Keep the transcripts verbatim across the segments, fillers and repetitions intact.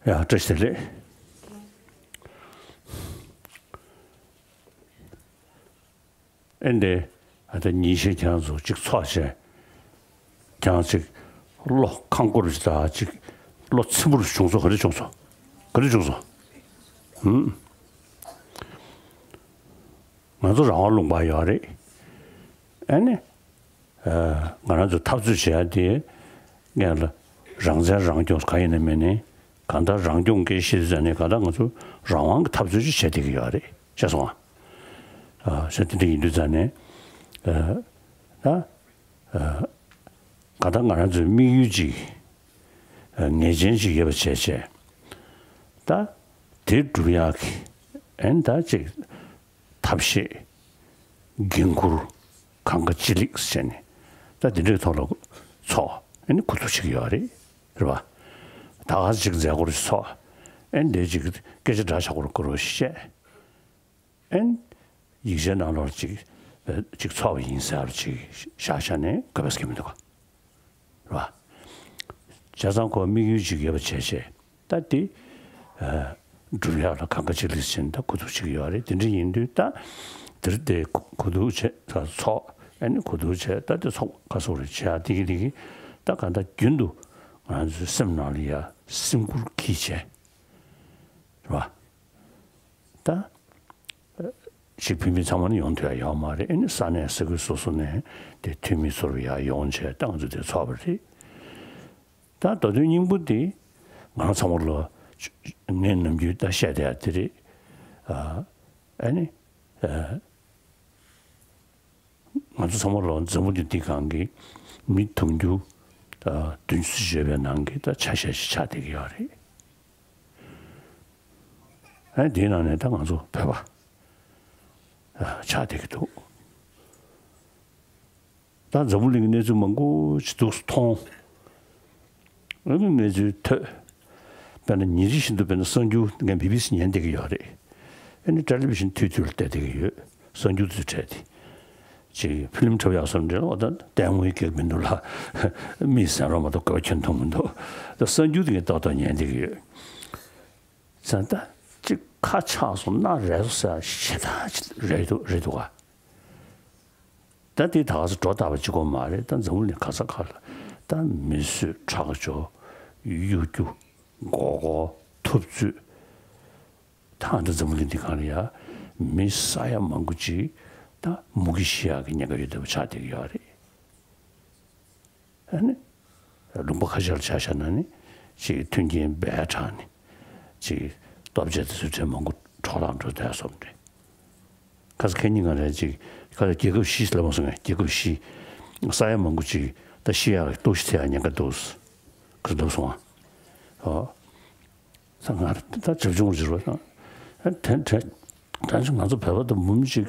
ཡ། བཀྲ་ཤིས་བདེ་ལེགས། ཨེ་འདི། ཨ་ད་ཉིན་ཤས་ཁྱེད་རང་ཚོ་གཅིག་ཚོགས་བྱས། ཁྱེད་རང་གཅིག་བློ་ཁང་སྐོར་ཞིག་དང་གཅིག་བློ་ཚིམ་པོ་བྱུང་སོང་། ག་རེ་བྱུང་སོང་། ག་རེ་བྱུང་སོང་། ཧུམ། ང་ཚོ་རང་དབང་ལུང་པ་ཡོད་རེད། ཨ་ནི། ཨ། ང་རང་ཚོ་འཐབ་རྩོད་བྱེད་ཡ་དེ་སྔོན་ལ་རང་བཙན་རང་སྐྱོང་གང་ཡིན་ན་མིན་ནའི་གང་ལྟར་རང་སྐྱོང་སྐད་བཤད་དུས་ཙང་ནས་གང་ལྟར་ང་ཚོ་རང་དབང་གི་འཐབ་རྩོད་ཅིག་བྱེད་བསྡད་ཀྱི་ཡོད་རེད། ཤེས་སོང་ང་། ཨ། ཤེས། དེ་འདྲ་ཡིན་དུས་ཙང་ནས། ཨ། ད། ཨ། གང་ལྟར་ང་རང་ཚོའི་དམིགས་ཡུལ་ཅིག་ཨ། ངེས་ཅན་ཅིག་ཡོད་པ་བྱས་བྱས། ད། དེ་སྒྲུབ་ཡག་གི་ཨན་ད་ཅིག་ཐབས་ཤེས། འགན་འཁུར། གང་དགའ་ཅི་ལེགས་བྱས་ནས། ད་འདི་འདྲའི་ཐོག་ལ་ཚོགས་ཨ་ནི་གོ་བསྡུར་བྱེད་ཀྱི་ཡོད་རེད། རེད་པ། ད་ག་ཅིག་མཛད་སྒོར་ཚོགས། ཨ་ནི་འདི་ཅིག་སྐད་ཆ་འདྲ་ཆགས་སྐོར་སྐོར་བཤད། ཨ་ནི་ཡིག་ཆའི་ནང་ལོགས་ཅིག་ཅིག་ཚོགས་པ་ཡིན་ཟེར་ཅིག་བཞག་བཞག་ནས་དགོས་པ་ཟེར་གྱི་མི་འདུག་ག། རེད་པ། བྱས་ཙང་ཁོ་དམིགས་ཡུལ་ཅིག་ཡོད་པ་བྱས་བྱས། ད་དེ། ཨ། སྒྲུབ་ཡག་ལ་གང་དགའ་ཅི་ལེགས་བྱས་ནས་ད་གོ་བསྡུར་བྱེད་ཀྱི་ཡོད་རེད། དེ་འདྲ་ཡིན་དུས་ད་དེར་དེ་གོ་བསྡུར་བྱས། ད་ཚོགས་ཨ་ནི་གོ་བསྡུར་བྱས། ད་དེ་ཚོགས་ཁ་སོགས་རེ་བྱས་ཡ་དེ་གི་དེ་གི་ད་གང་ལྟར་རྒྱུན་དུ་ང་ཚོའི་སེམས་ནང་ལ་ཡ་སེམས་ཁུར་འཁྱེར་བྱས། རེད་པ། ད། ཞིག་ཕུད་མི་ཚང་མ་ནི་ཡོང་ཐུབ་ཡ་ཡོད་མ་རེད། ཨ་ནི་ས་གནས་ས་ཁུལ་སོ་སོ་ནས་དེ་འཐུས་མི་ཚོར་ཡ་ཡོང་བྱས་ད་ང་ཚོ་དེ་ཚོགས་པ་རེད། ད་མདོ་དོན་སྙིང་པོ་དེ་ང་རང་ཚང་མ་ལ་ངས་ནམ་རྒྱུན་ད་བཤད་བསྡད་ཡ་དེ་རེད། ཨ། ཨ་ནི། ཨ། ང་ཚོ་ཚང་མ་ལ་འཛམ་བུ་གླིང་འདི་སྒང་གི་མི་དུང་ཕྱུར་ཨ་བདུན་ཅུ་ཙམ་ཡོད་པའི་ནང་གི་ད་ཆ་ཤས་ཤིག་ཆགས་བསྡད་ཀྱི་ཡོད་རེད། ཨ། དེའི་ནང་ནས་ད་ང་ཚོ་བོད་པ་ཨ་ཆགས་བསྡད་ཀྱི་འདུག། ད་འཛམ་བུ་གླིང་གི་གནས་ཚུལ་མང་པོ་ཅིག་འདུག་སེ་མཐོང་། ཨ་ནི་གནས་ཚུལ་ཐོས། དཔེར་ན་ཉིན་རེ་བཞིན་དུ་དཔེར་ན་གསར་འགྱུར་ངས་བི་བི་སི་ཉན་བསྡད་ཀྱི་ཡོད་རེད། ཨ་ནི་ཊེ་ལི་བི་ཤན་དུས་དུས་ལ་བལྟས་བསྡད་ཀྱི་ཡོད། གསར་འགྱུར་དུ་འཕྲད་དེ། ཅིག་ཕི་ལིམ་འཁྲབ་ཡག་བཟོ་འདྲ་ལ་འོ་ད་ལྟད་མོའི་གེགས་མི་འདུག་ལ། མིས་ཟ་རོགས་མ་གཏོགས་དགོས་ཁྱོན་མཐོང་མི་འདུག། ད་གསར་འགྱུར་དེ་ངས་ཏག་ཏག་ཉན་བསྡད་ཀྱི་ཡོད། ཙང་ད་ཅིག་ཁ་ཆག་སོང་། སྣ་རལ་སོང་ཟེར་ཞེ་དྲག་ཅིག་རེད་འདུག། རེད་འདུག་ག། ད་དེ་ད་ག་ཚོད་འགྲོ་ད་པ་གཅིག་པོ་མ་རེད། ད་འཛམ་བུ་གླིང་ག་ས་ག་ལ་ད་མི་གསོད་ཁྲག་སྦྱོར། གཡོ་སྒྱུ། མགོ་སྐོར། ཐུབ་ཚོད། ད་ད་འཛམ་བུ་གླིང་འདི་སྒང་ལ་ཡ་མི་ས་ཡ་མང་པོ་ཅིག་ད་མུ་གེ་ཤི་ཡག་གི་ཉེན་ཁ་ཡོད་བསྡད་པ་ཆགས་བསྡད་ཀྱི་ཡོད་རེད། ཨ་ནི་ལུང་པ་ཁ་ཤས་ལ་ཆ་བཞག་ན་ནི་ཅིག་མཐུན་རྐྱེན་སྦས་དྲགས་ནས་ཅིག་ལྟོ་ཆས་དེ་ཚོ་ཁྲལ་མང་པོ་འཕྲོ་བརླག་འགྲོ་བསྡད་སོང་རེད། ཁ་ས་ཁེ་ཉིན་གང་རེད་ཅིག་ཁ་ས་རྒྱལ་ཁབ་བཞི་ལབ་མ་སོང་ངས། རྒྱལ་ཁབ་བཞི་ས་ཡ་མང་པོ་ཅིག་ད་ཤི་ཡག་གི་ལྟོགས་ཤི་ཐེབས་ཡག་ཉེན་ཁ་འདུག། ཁ་ས་ལབ་སོང་ཨ། ཨོ། ད་ང་ད་བྱབ་ཆུང་རུ་བྱེད་རོགས་དང་། དྲན་དྲན་དྲན་ཆུང་། ང་ཚོ་བོད་པ་དང་མུ་མུ་གཅིག་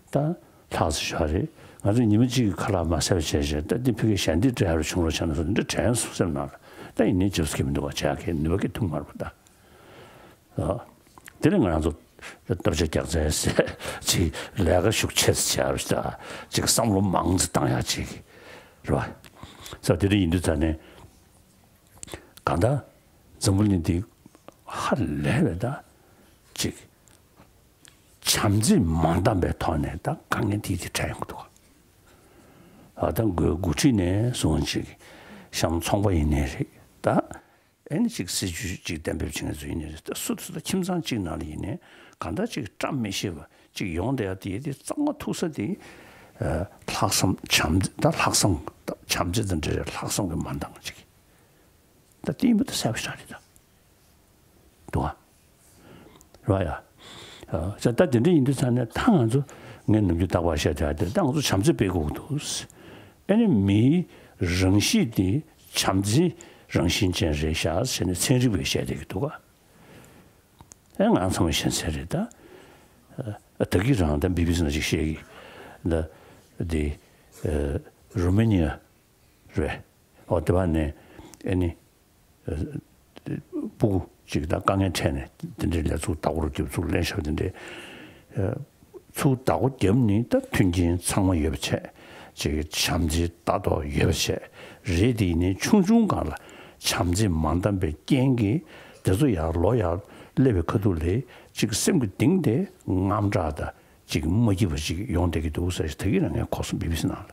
ད་ལྷག་ཙམ་ཞིག་རེད། ང་ཚོ་ཉི་མ་གཅིག་གི་ཁ་ལག་མ་ཟ་བ་བྱས་བྱས་ད་འདི་ཕ་གིར་ཞལ་འདེབས་སྤྲད་ཡ་རུ་བྱུང་རོགས་བྱས་ན་སོ་འདི་དྲན་སོང་སེམས་ནང་ལ། ད་ཡིན་ནའི་བྱེད་ས་གི་མི་འདུག་བ། བྱ་གི་ནུས་པ་གི་ཐུག་མ་རེད་པ་ད། ཨ། དེ་ནས་ང་རང་ཚོ་ལྟོ་ཆས་རྒྱག་རྩལ་ཟེར་ཅིག་ལས་ཀ་ཤུགས་ཆེ་ཙམ་བྱས་རུ་ད་ཅིག་བསམ་བློ་མང་ཙམ་བཏང་ཡ་ཅིག་རེད་པ། ས་དེ་འདྲ་ཡིན་དུས་ད་ནས། གང་ལྟར་འཛམ་བུ་གླིང་འདི་ཧ་ལས་པའི་ད་ཅིག་བྱམས་བརྩེ་མ་འདང་པའི་ཐོག་ནས་ད་དཀའ་ངལ་འདི་དེ་འཕྲད་ཡོང་གི་འདུག། ཨ། ད་འགོ་འགོ་ཁྲིད་ནས་བཟུང་ཅིག་གཤམ་ཚོང་པ་ཡིན་ནའི་རེད། ད་ཨེ་ནི་ཅིག་སྲིད་ཇུས་ཅིག་གཏན་འབེབས་བྱེད་མཁན་ཚོ་ཡིན་ནའི་རེད། ད་སུ་དང་སུ་ད་ཁྱིམ་ཚང་གཅིག་ནང་ལ་ཡིན་ནའི་གང་ལྟར་ཅིག་བཀྲ་མི་ཤིས་པ་ཅིག་ཡོང་བསྡད་ཡ་དེ་དེ་གཙང་མ་ཐུག་ས་དེ། ཨ། ལྷག་བསམ་བྱམས་ད་ལྷག་བསམ་བྱམས་བརྩེ་དང་འབྲེལ་བའི་ལྷག་བསམ་གྱི་མ་འདང་ཅིག། ད་དེ་ཡིན་པ་ད་གསལ་པོ་ཞེ་དྲག་རེད་ད། འདུག་ག། རེད་པ་ཡ། ཨ། ད་དེ་འདྲ་ཡིན་དུས་ཙང་ནས་ད་ང་ཚོ་ངས་ནམ་རྒྱུན་རྟག་པར་བཤད་བསྡད་ཡ་དེ་ད་ང་ཚོ་བྱམས་བརྩེ་སྤེལ་དགོས་ཀྱི་འདུག། ཨ་ནི་མིའི་རང་གཤིས་དེ་བྱམས་བརྩེའི་རང་བཞིན་ཅན་རེད་ཤག་ཟེར་ནས་ཚན་རིག་པས་བཤད་བསྡད་ཀྱི་འདུག་ག། ཨེ། ང་ཚང་མ་ཤེས་གསལ་རེད་ད། ཨ། ད་གིན་རང་ད་བི་བི་སི་ནང་ཅིག་བཤད་ཀྱི། ད་དེ། ཨ། རུ་མི་ནི་ཡ་རེད། ཨོ། དེ་བ་ནས་ཨེ་ནི། ཨ། སྤུ་གུ་ཅིག་ད་དཀའ་ངལ་འཕྲད་ནས་དེ་འདྲའི་ལས་ཚུར་བདག་པོར་རྒྱབ་ཚུར་ལེན་བཞག་དེ་འདྲའི། ཨ། ཚུར་བདག་པོ་རྒྱབ་ནས་ད་མཐུན་རྐྱེན་ཚང་མ་ཡོད་པ་བྱས། ཅིག་བྱམས་བརྩེ་ལྟ་རྟོག་ཡོད་པ་བྱས། རེད་དེ་ཡིན་ནའི་ཆུང་ཆུང་སྒང་ལ་བྱམས་བརྩེ་མ་འདང་པའི་རྐྱེན་གྱིས་ དེ་ཚོ་ཡར་ལོ་ཡར་སླེབས་པའི་ཁ་ཐུག་ལ་ཅིག་སེམས་ཀྱི་གཏིང་དེ་དངངས་སྐྲག་དང་ཅིག་མ་སྐྱིད་པ་ཅིག་ཡོང་བསྡད་ཀྱི་འདུག་ཟེར་ཞིག་ད་གིན་རང་ངས་གོ་སོང་། བི་བི་སི་ནང་ལ།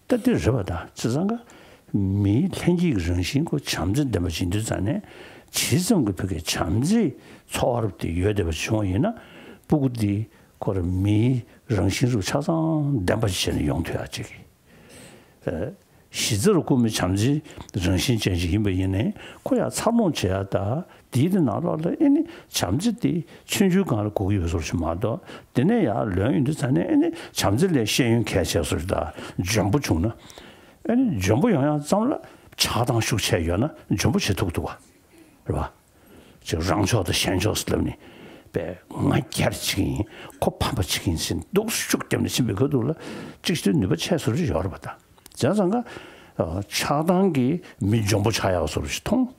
ད་འདི་རེད་པ། ད་བྱས་ཙང་ཀ་མིའི་ལྷན་སྐྱེས་ཀྱི་རང་བཞིན་ཁོ་བྱམས་བརྩེ་ལྡན་པ་ཞིག་ཡིན་དུས་ཙང་ནས། ཇི་ཙམ་གྱི་བོད་ཀྱི་བྱམས་བརྩེའི་ཚོར་བ་དེ་ཡོད་བསྡད་པ་བྱུང་བ་ཡིན་ན། སྤུ་གུ་འདི་ཁོ་རང་མིའི་རང་བཞིན་རུ་ཆ་ཚང་ལྡན་པ་ཞིག་བྱས་ནས་ཡོང་ཐུབ་ཡག་ཅིག་ཨ། གཞི་རྩ་རུ་ཁོ་མི་བྱམས་བརྩེའི་རང་བཞིན་ཅན་ཞིག་ཡིན་པ་ཡིན་ནའི། ཁོ་ཡང་འཚར་ལོངས་བྱེད་ཡག་ད་དེའི་དེ་ནང་ལོགས་ལ་ཨེ་ནི་བྱམས་བརྩེ་དེ་ཆུང་ཆུང་སྒང་ལ་དགོས་ཀྱི་ཡོད་བཟོ་ཞིག་མ་གཏོགས། དེ་ནས་ཡར་ལོན་ཡོང་དུས་ཙང་ནས་ཨེ་ནི་བྱམས་བརྩེ་ལས་ཤེས་ཡོན་གལ་ཆེ་བཟོ་ཞིག་དང་། འཇོན་པོ་བྱུང་ན། ཨེ་ནི་འཇོན་པོ་ཡོང་ཡག་ཙམ་ལ་ཆགས་སྡང་ཤུགས་ཆེ་ཡོད་ན་འཇོན་པོ་བྱེད་ཐུབ་ཐུབ་པ་རེད་པ། ཅིག་རང་ཕྱོགས་དང་གཞན་ཕྱོགས་སུ་ལབ་ནས་པས་ང་རྒྱལ་བྱེད་ཀྱི་ཡིན། ཁོ་ཕམ་པ་བྱེད་ཀྱི་ཡིན་ཟེར་འདུག་ཤུགས་བརྒྱབ་ནས་ཕྱིན་པའི་ཁ་ཐུག་ལ་ཅིག་ཤོས་ནུས་པ་ཆེ་བཟོ་ཞིག་ཡོད་རེད་པ། ད་བྱས་ཙང་ཀ་ཆགས་སྡང་གིས་མི་འཇོན་པོ་ཆགས་ཡག་བཟོ་ཞིག་མཐོང་།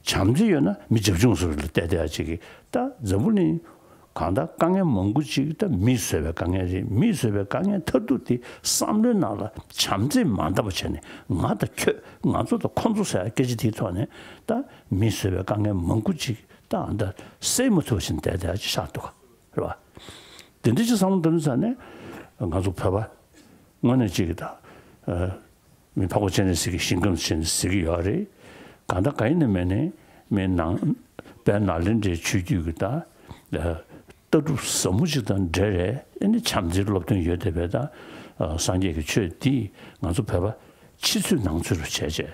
བྱམས་བརྩེ་ཡོད་ན་མི་རྒྱབ་ལྗོངས་སུ་ལ་བལྟས་བསྡད་ཡག་ཅིག་གིས། ད་འཛམ་བུ་གླིང་གང་ལྟར་དཀའ་ངལ་མང་པོ་ཅིག་ད་མིས་བཟོས་པའི་དཀའ་ངལ་རེད། མིས་བཟོས་པའི་དཀའ་ངལ་མཐར་ཐུག་དེ་བསམ་བློའི་ནང་ལ་བྱམས་བརྩེ་མ་འདྲ་བ་བྱས་ནས། ང་དང་ཁྱོད། ང་ཚོ་དང་ཁོ་ཚོ་ཟེར་ཡག་སྐད་ཆ་དེའི་ཐོག་ནས་ད་མིས་བཟོས་པའི་དཀའ་ངལ་མང་པོ་ཅིག་ད་ཨ་ད་སེལ་མ་ཐུབ་པ་བྱས་ནས་བསྡད་བསྡད་ཡག་ཅིག་ཆགས་འདུག་ག་རེད་པ། དེ་འདྲ་ཅིག་བསམ་བློ་བཏང་དུས་ཙང་ནས་ང་ཚོ་བོད་པ་དངོས་གནས་ཅིག་གིས་ད་ཨ། མི་ཕག་པ་བྱས་ནས་ཟེར་གི། ཞིང་ཁམས་བྱས་ནས་ཟེར་གི་ཡོད་རེད། གང་ལྟར་གང་ཡིན་ནའི་མིན་ནའི་མི་ནང་པའི་ནཱ་ལེནྡྲའི་ཆོས་བརྒྱུད་ཀྱི་ད་ལྟ་གྲུབ་ཟབ་མོ་ཅིག་དང་འབྲེལ་རེད། ཨེ་ནི་བྱམས་བརྩེའི་སློབ་སྟོན་ཡོད་བསྡད་པའི་ད་སངས་རྒྱས་ཀྱི་ཆོས་འདི་ང་ཚོ་བོད་པ་ཕྱི་ཚུལ་ནང་ཚུལ་རུ་བྱས་བྱས།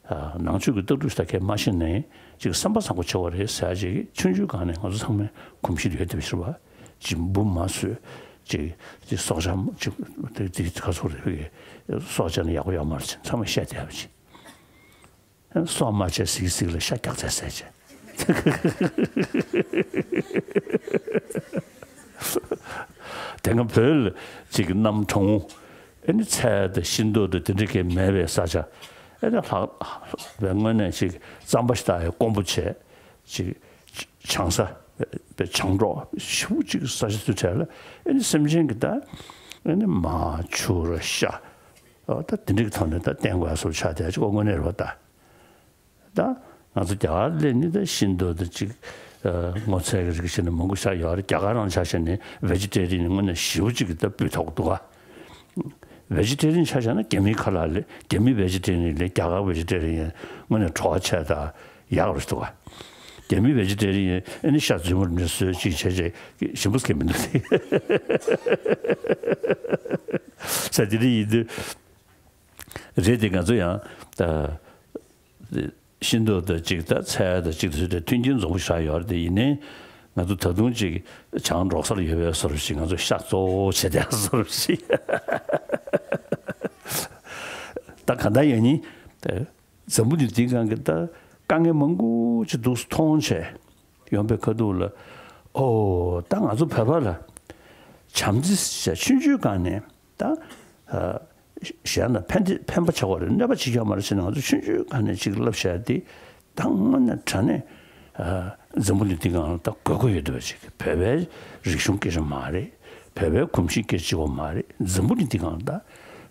ཨ། ནང་ཆོས་ཀྱི་ལྟ་གྲུབ་ད་གས་མ་ཤེས་ནའི་ཅིག་བསམ་པ་བཟང་པོ་བྱེད་པ་རེད་ཟེར་ཡག་ཅིག་ཆུང་ཆུང་སྒང་ནས་ང་ཚོ་ཚང་མས་གོམས་གཤིས་ཡོད་བསྡད་པ་ཞིག་རེད་པ། ཅིག་འབུ་མ་གསོད། ཅིག་ཅིག་སྲོག་ཆགས་ཅིག་དེ་དེ་ག་ཚོད་རེད། སྲོག་བཅད་ན་ཡག་པོ་ཡོད་མ་རེད་ཅེས་ཚང་མས་བཤད་བསྡད་པ་ཅིག་སྲོག་མ་བཅད་ཟིག་ཟིག་ལ་ཤ་རྒྱགས་ཚད་ཟེར་བྱས། དེ་སྔ་བོད་ལ་ཅིག་གནམ་གྲང་མོ། ཨེ་ནི་ཚལ་དང་ཤིང་ཏོག་དང་དེ་འདྲ་གས་མེད་པའི་ས་ཆ། ཨེ་ནི་ལྷག་པའི་དངོས་གནས་ཅིག་རྩམ་པ་ཞིག་བཏགས་ཡག་དཀོན་པོ་བྱས། ཅིག་བྱང་ས་པའི་བྱང་འབྲོག་ཞེ་པོ་ཅིག་ས་ཆ་ཚོའི་གྲས་ལ་ཨེ་ནི་སེམས་ཅན་གྱི་ད་ཨེ་ནི་མ་ཕྱུར་ཤ་ད་དེ་འདྲ་གི་ཐོག་ནས་ད་བསྟེན་དགོས་ཡག་བཟོ་ཆགས་བསྡད་ཡག་ཅིག་ཨོ་དངོས་གནས་རེད་པ། ད་ད་ང་ཚོ་རྒྱ་གར་སླེབས་ནས་ད་ཤིང་ཏོག་དང་ཅིག་ཨ། སྔོ་ཚལ་གྱི་རིགས་བྱས་ནས་མང་པོ་ཤར་ཡོད་རེད། རྒྱ་གར་རང་ཆ་བཞག་ནས་བེ་ཇི་ཊེ་རི་ཡན་དངོས་གནས་ཞེ་པོ་ཅིག་གི་ད་སྤུས་དག་འདུག་ག་བེ་ཇི་ཊེ་རི་ཡན་ཆ་བཞག་ན་རྒྱ་མིའི་ཁ་ལག་ལས། རྒྱ་མི་བེ་ཇི་ཊེ་རི་ཡན་ལས་རྒྱ་གར་བེ་ཇི་ཊེ་རི་ཡན་དངོས་གནས་བྲོ་བ་ཆེ་དང་ཡག་རུ་འདུག་ག་རྒྱ་མི་བེ་ཇི་ཊེ་རི་ཡན་ཨེ་ནི་ཤ་རྫུན་མ་རུ་འདྲ་བཟོས་ཅིག་བྱས་བྱས་ཞིམ་པོ་སྐད་མི་འདུག་སྟེ། ས་དེ་རིགས་ཡིན་དུས་རེད་དེ། ང་ཚོ་ཡང་ད་ཤིང་ཏོག་དང་གཅིག་ད་ཚལ་དང་གཅིག་ད་ཚོད་དེ་མཐུན་རྐྱེན་འཛོམས་པོ་ཞིག་ཡོད་རེད་དེ། ཡིན་ནའི་ང་ཚོ་ད་དུང་ཅིག་བྱང་འབྲོག་སར་ཡོད་པའི་བཟོ་འདྲ་ཞིག་ང་ཚོ་ཤ་གཙོ་བོ་བྱས་བསྡད་བཟོ་འདྲ་ཞིག་ད་གང་ལྟར་ཡང་ནི་འཛམ་བུ་གླིང་འདིའི་སྒང་གི་ད་དཀའ་ངལ་མང་པོ་ཅིག་འདུག་སེ་མཐོང་བྱས་ཡོང་པའི་ཁ་ཐུག་ལ། ཨོ་ད་ང་ཚོ་བོད་པ་ལ་བྱམས་བརྩེ་ཞེས་ཆུང་ཆུང་སྒང་ནས་ད་ཨ། གཞན་ལ་ཕན་བདེ་ཕན་པ་བྱ་བ་རེད། གནོད་པ་བྱེད་ཀྱི་ཡོད་མ་རེད་ཟེར་ནས་ང་ཚོ་ཆུང་ཆུང་སྒང་ནས་ཅིག་བསླབ་བྱ་དེ་ད་དངོས་གནས་དྲང་གནས་ཨ། འཛམ་བུ་གླིང་འདིའི་སྒང་ལ་ད་དགོས་མཁོ་ཡོད་བསྡད་པ་ཅིག་བོད་པའི་རིག་གཞུང་སྐད་ཆ་མ་རེད། བོད་པའི་གོམས་གཤིས་སྐད་ཆ་གཅིག་པོ་མ་རེད། འཛམ་བུ་གླིང་འདིའི་སྒང་ལ་ད་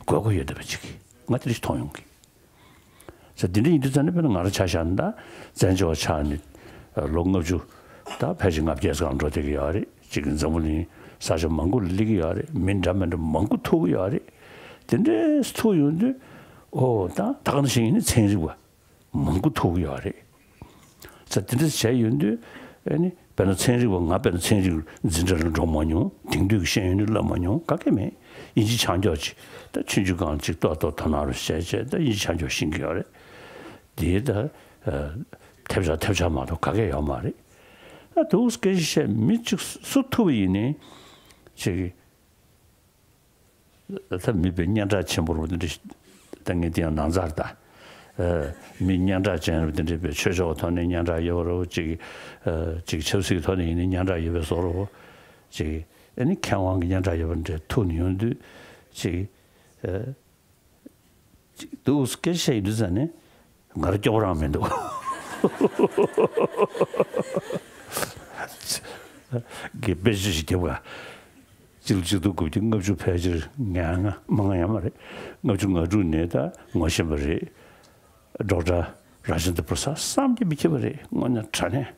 དགོས་མཁོ་ཡོད་བསྡད་པ་ཅིག་ང་དེ་འདྲ་ཞིག་མཐོང་ཡོང་གི་ཟེར། དེ་འདྲ་ཡིན་དུས་ཙང་ནས་དཔེར་ན་ང་རང་ཆ་བཞག་ན་ད་བཙན་བྱོལ་བ་ཆགས་ནས་ལོ་ལྔ་བཅུ་ད་ཕལ་ཆེར་ལྔ་བརྒྱའི་སྒང་འགྲོ་བསྡད་ཀྱི་ཡོད་རེད། ཅིག་འཛམ་བུ་གླིང་ས་ཆ་མང་པོ་ལ་སླེབས་ཀྱི་ཡོད་རེད། མི་འདྲ་མི་འདྲ་མང་པོ་ཐུག་གི་ཡོད་རེད། དེ་འདྲས་ཐུག་ཡོང་དུས་ཨོ་ད་ད་ག་ནང་བཞིན་ཡིན་ན་ཚན་རིག་པ་མང་པོ་ཐུག་གི་ཡོད་རེད། ས་དེ་འདྲ་བྱས་ཡོང་དུས་ཨ་ནི་དཔེར་ན་ཚན་རིག་པ། ང་དཔེར་ན་ཚན་རིག་འཛིན་གྲྭ་ལ་འགྲོ་མ་མྱོང་། དེང་དུས་ཀྱི་ཤེས་ཡོན་ནི་བསླབ་མ་མྱོང་། ག་གེ་མེད། དབྱིན་ཇི་ཆ་འཇོག་ཅིག་ད་ཆུང་ཆུང་སྒང་ཅིག་ཏོག་ཏོག་དོ་སྣང་རུ་བྱས་བྱས་ད་དབྱིན་ཇི་ཆ་འཇོག་ཤེས་ཀྱི་ཡོད་རེད། དེ་ད་ཐེབས་ཆག་ཐེབས་ཆག་མ་གཏོགས་ག་གེ་ཡོད་མ་རེད། ད་འདུག་སེ་སྐད་ཆ་བཤད་མི་གཅིག་སུ་ཐུག་པ་ཡིན་ནའི་ཅིག་ད་མི་དཔེ་སྙན་གྲགས་ཆེན་པོ་རུ་འདི་འདྲ་ཞིག་ད་ངས་འདི་ཡང་ནང་ཚར་ད། ཨ། མི་སྙན་གྲགས་ཅན་རུ་འདི་འདྲའི་དཔེ་ཆོས་ཕྱོགས་ཐོག་ནས་སྙན་གྲགས་ཡོད་པ་རུ་ཅིག་ཨ། ཅིག་ཆབ་སྲིད་ཐོག་ནས་ཡིན་ནའི་སྙན་གྲགས་ཡོད་པའི་བཟོ་འདྲ་ཅིག་ཨ་ནི་མཁས་དབང་གི་སྙན་གྲགས་ཡོད་པ་འདྲ་ཐུག་ནས་ཡོང་དུས་ཅིག་ཨ། ཅིག་འདུག་སེ་སྐད་ཆ་བཤད་ཡོང་དུས་ཙང་ནས་ང་རང་སྐྱོ་པོ་རང་མི་འདུག་གི་དཔེ་ཆ་ཞིག་རྒྱབ་ག་གཅིག་ལ་གཅིག་ཏུ་དགུ་བཅུ་ལྔ་བཅུ་ཕལ་ཆེར་ང་ལྔ་མ་ལྔ་ཡང་མ་རེད། ལྔ་བཅུ་ང་དྲུག་ནས་ད་ངོ་ཤེས་པ་རེད། ཌོག་ཊར་ རཱ་ཇེན་དྲ་པྲ་སཱད་བསམ་གྱིས་མི་ཁྱབ་པ་རེད། དངོས་གནས་དྲང་གནས།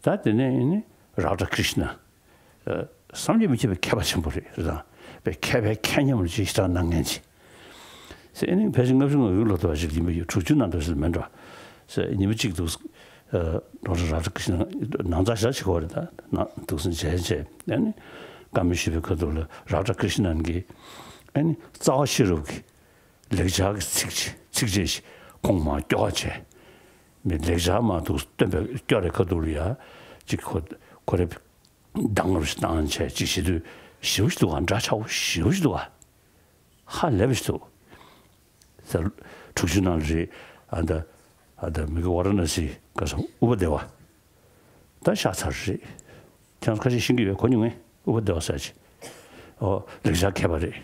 ད་དེ་ནས་ཨེ་ནི་རཱ་ཌ་ཀྲིཤ་ན། ཨ། བསམ་གྱིས་མི་ཁྱབ་པའི་མཁས་པ་ཆེན་པོ་རེད། རེད་དང་། པའི་མཁས་པའི་མཁས་མཉམ་རུ་ཅིག་ཞེ་དྲག་གནང་མཁན་ཅིག་ཟེར། ཨེ་ནི་ཕལ་ཆེར་ལྔ་བཅུ་ང་དགུའི་ལོ་ཐོག་ཅིག་ཡིན་པ་ཡོད། དྲུག་ཅུ་ནང་དུ་ཟེར་མེད་འགྲོ། ཟེར་ཉི་མ་གཅིག་འདུག་ཨ། ཌོག་ཊར་རཱ་ཌ་ཀྲིཤ་ན་ནང་ཚགས་ཞག་ཅིག་གོ་རེད། ད་ནང་འདུག་སེ་མཇལ་བྱས། ཨེ་ནི་བཀའ་མོལ་ཞུས་པའི་ཁ་ཐུག་ལ་རཱ་ཌ་ཀྲིཤ་ན་གིས་ཨེ་ནི་རྩ་བ་ཤེས་རབ་ཀྱི་ལེགས་སྦྱར་གྱི་ཚིགས་བཅད་ཚིགས་བཅད་ཞིག་ཁོང་མར་སྐྱོར་བ་བྱས། མི་ལེགས་སྦྱར་མར་འདུག་སྟོན་པའི་སྐྱོར་རེ་ཁ་ཐུག་ལ་ཡ་ཅིག་ཁོ་ཁོ་རེ་གདངས་རབ་ཞིག་བཏང་བྱས་ཅིག་བྱེད་དུས་ཞེ་པོ་ཞིག་འདུག་ག་འདྲ་ཆགས་པོ་ཞེ་པོ་ཞིག་འདུག་ག་ཧ་ལས་པ་ཞིག་འདུག་ཟེར། དྲུག་ཅུ་ནང་ལ་རེད། ཨ་ད་ཨ་ད་མི་གི་ཝཱ་ར་ཎ་སི་ག་ས་ཨུ་པ་དེ་ཝ། ད་ཤ་ཚ་རེད། ཁྱེད་ཚོ་ཁ་ཤས་ཤེས་ཀྱི་ཡོད། གོ་མྱོང་ངས། ཨུ་པ་དེ་ཝ་ཟེར་ཅིག་ཨོ་ལེགས་སྦྱར་མཁས་པ་རེད།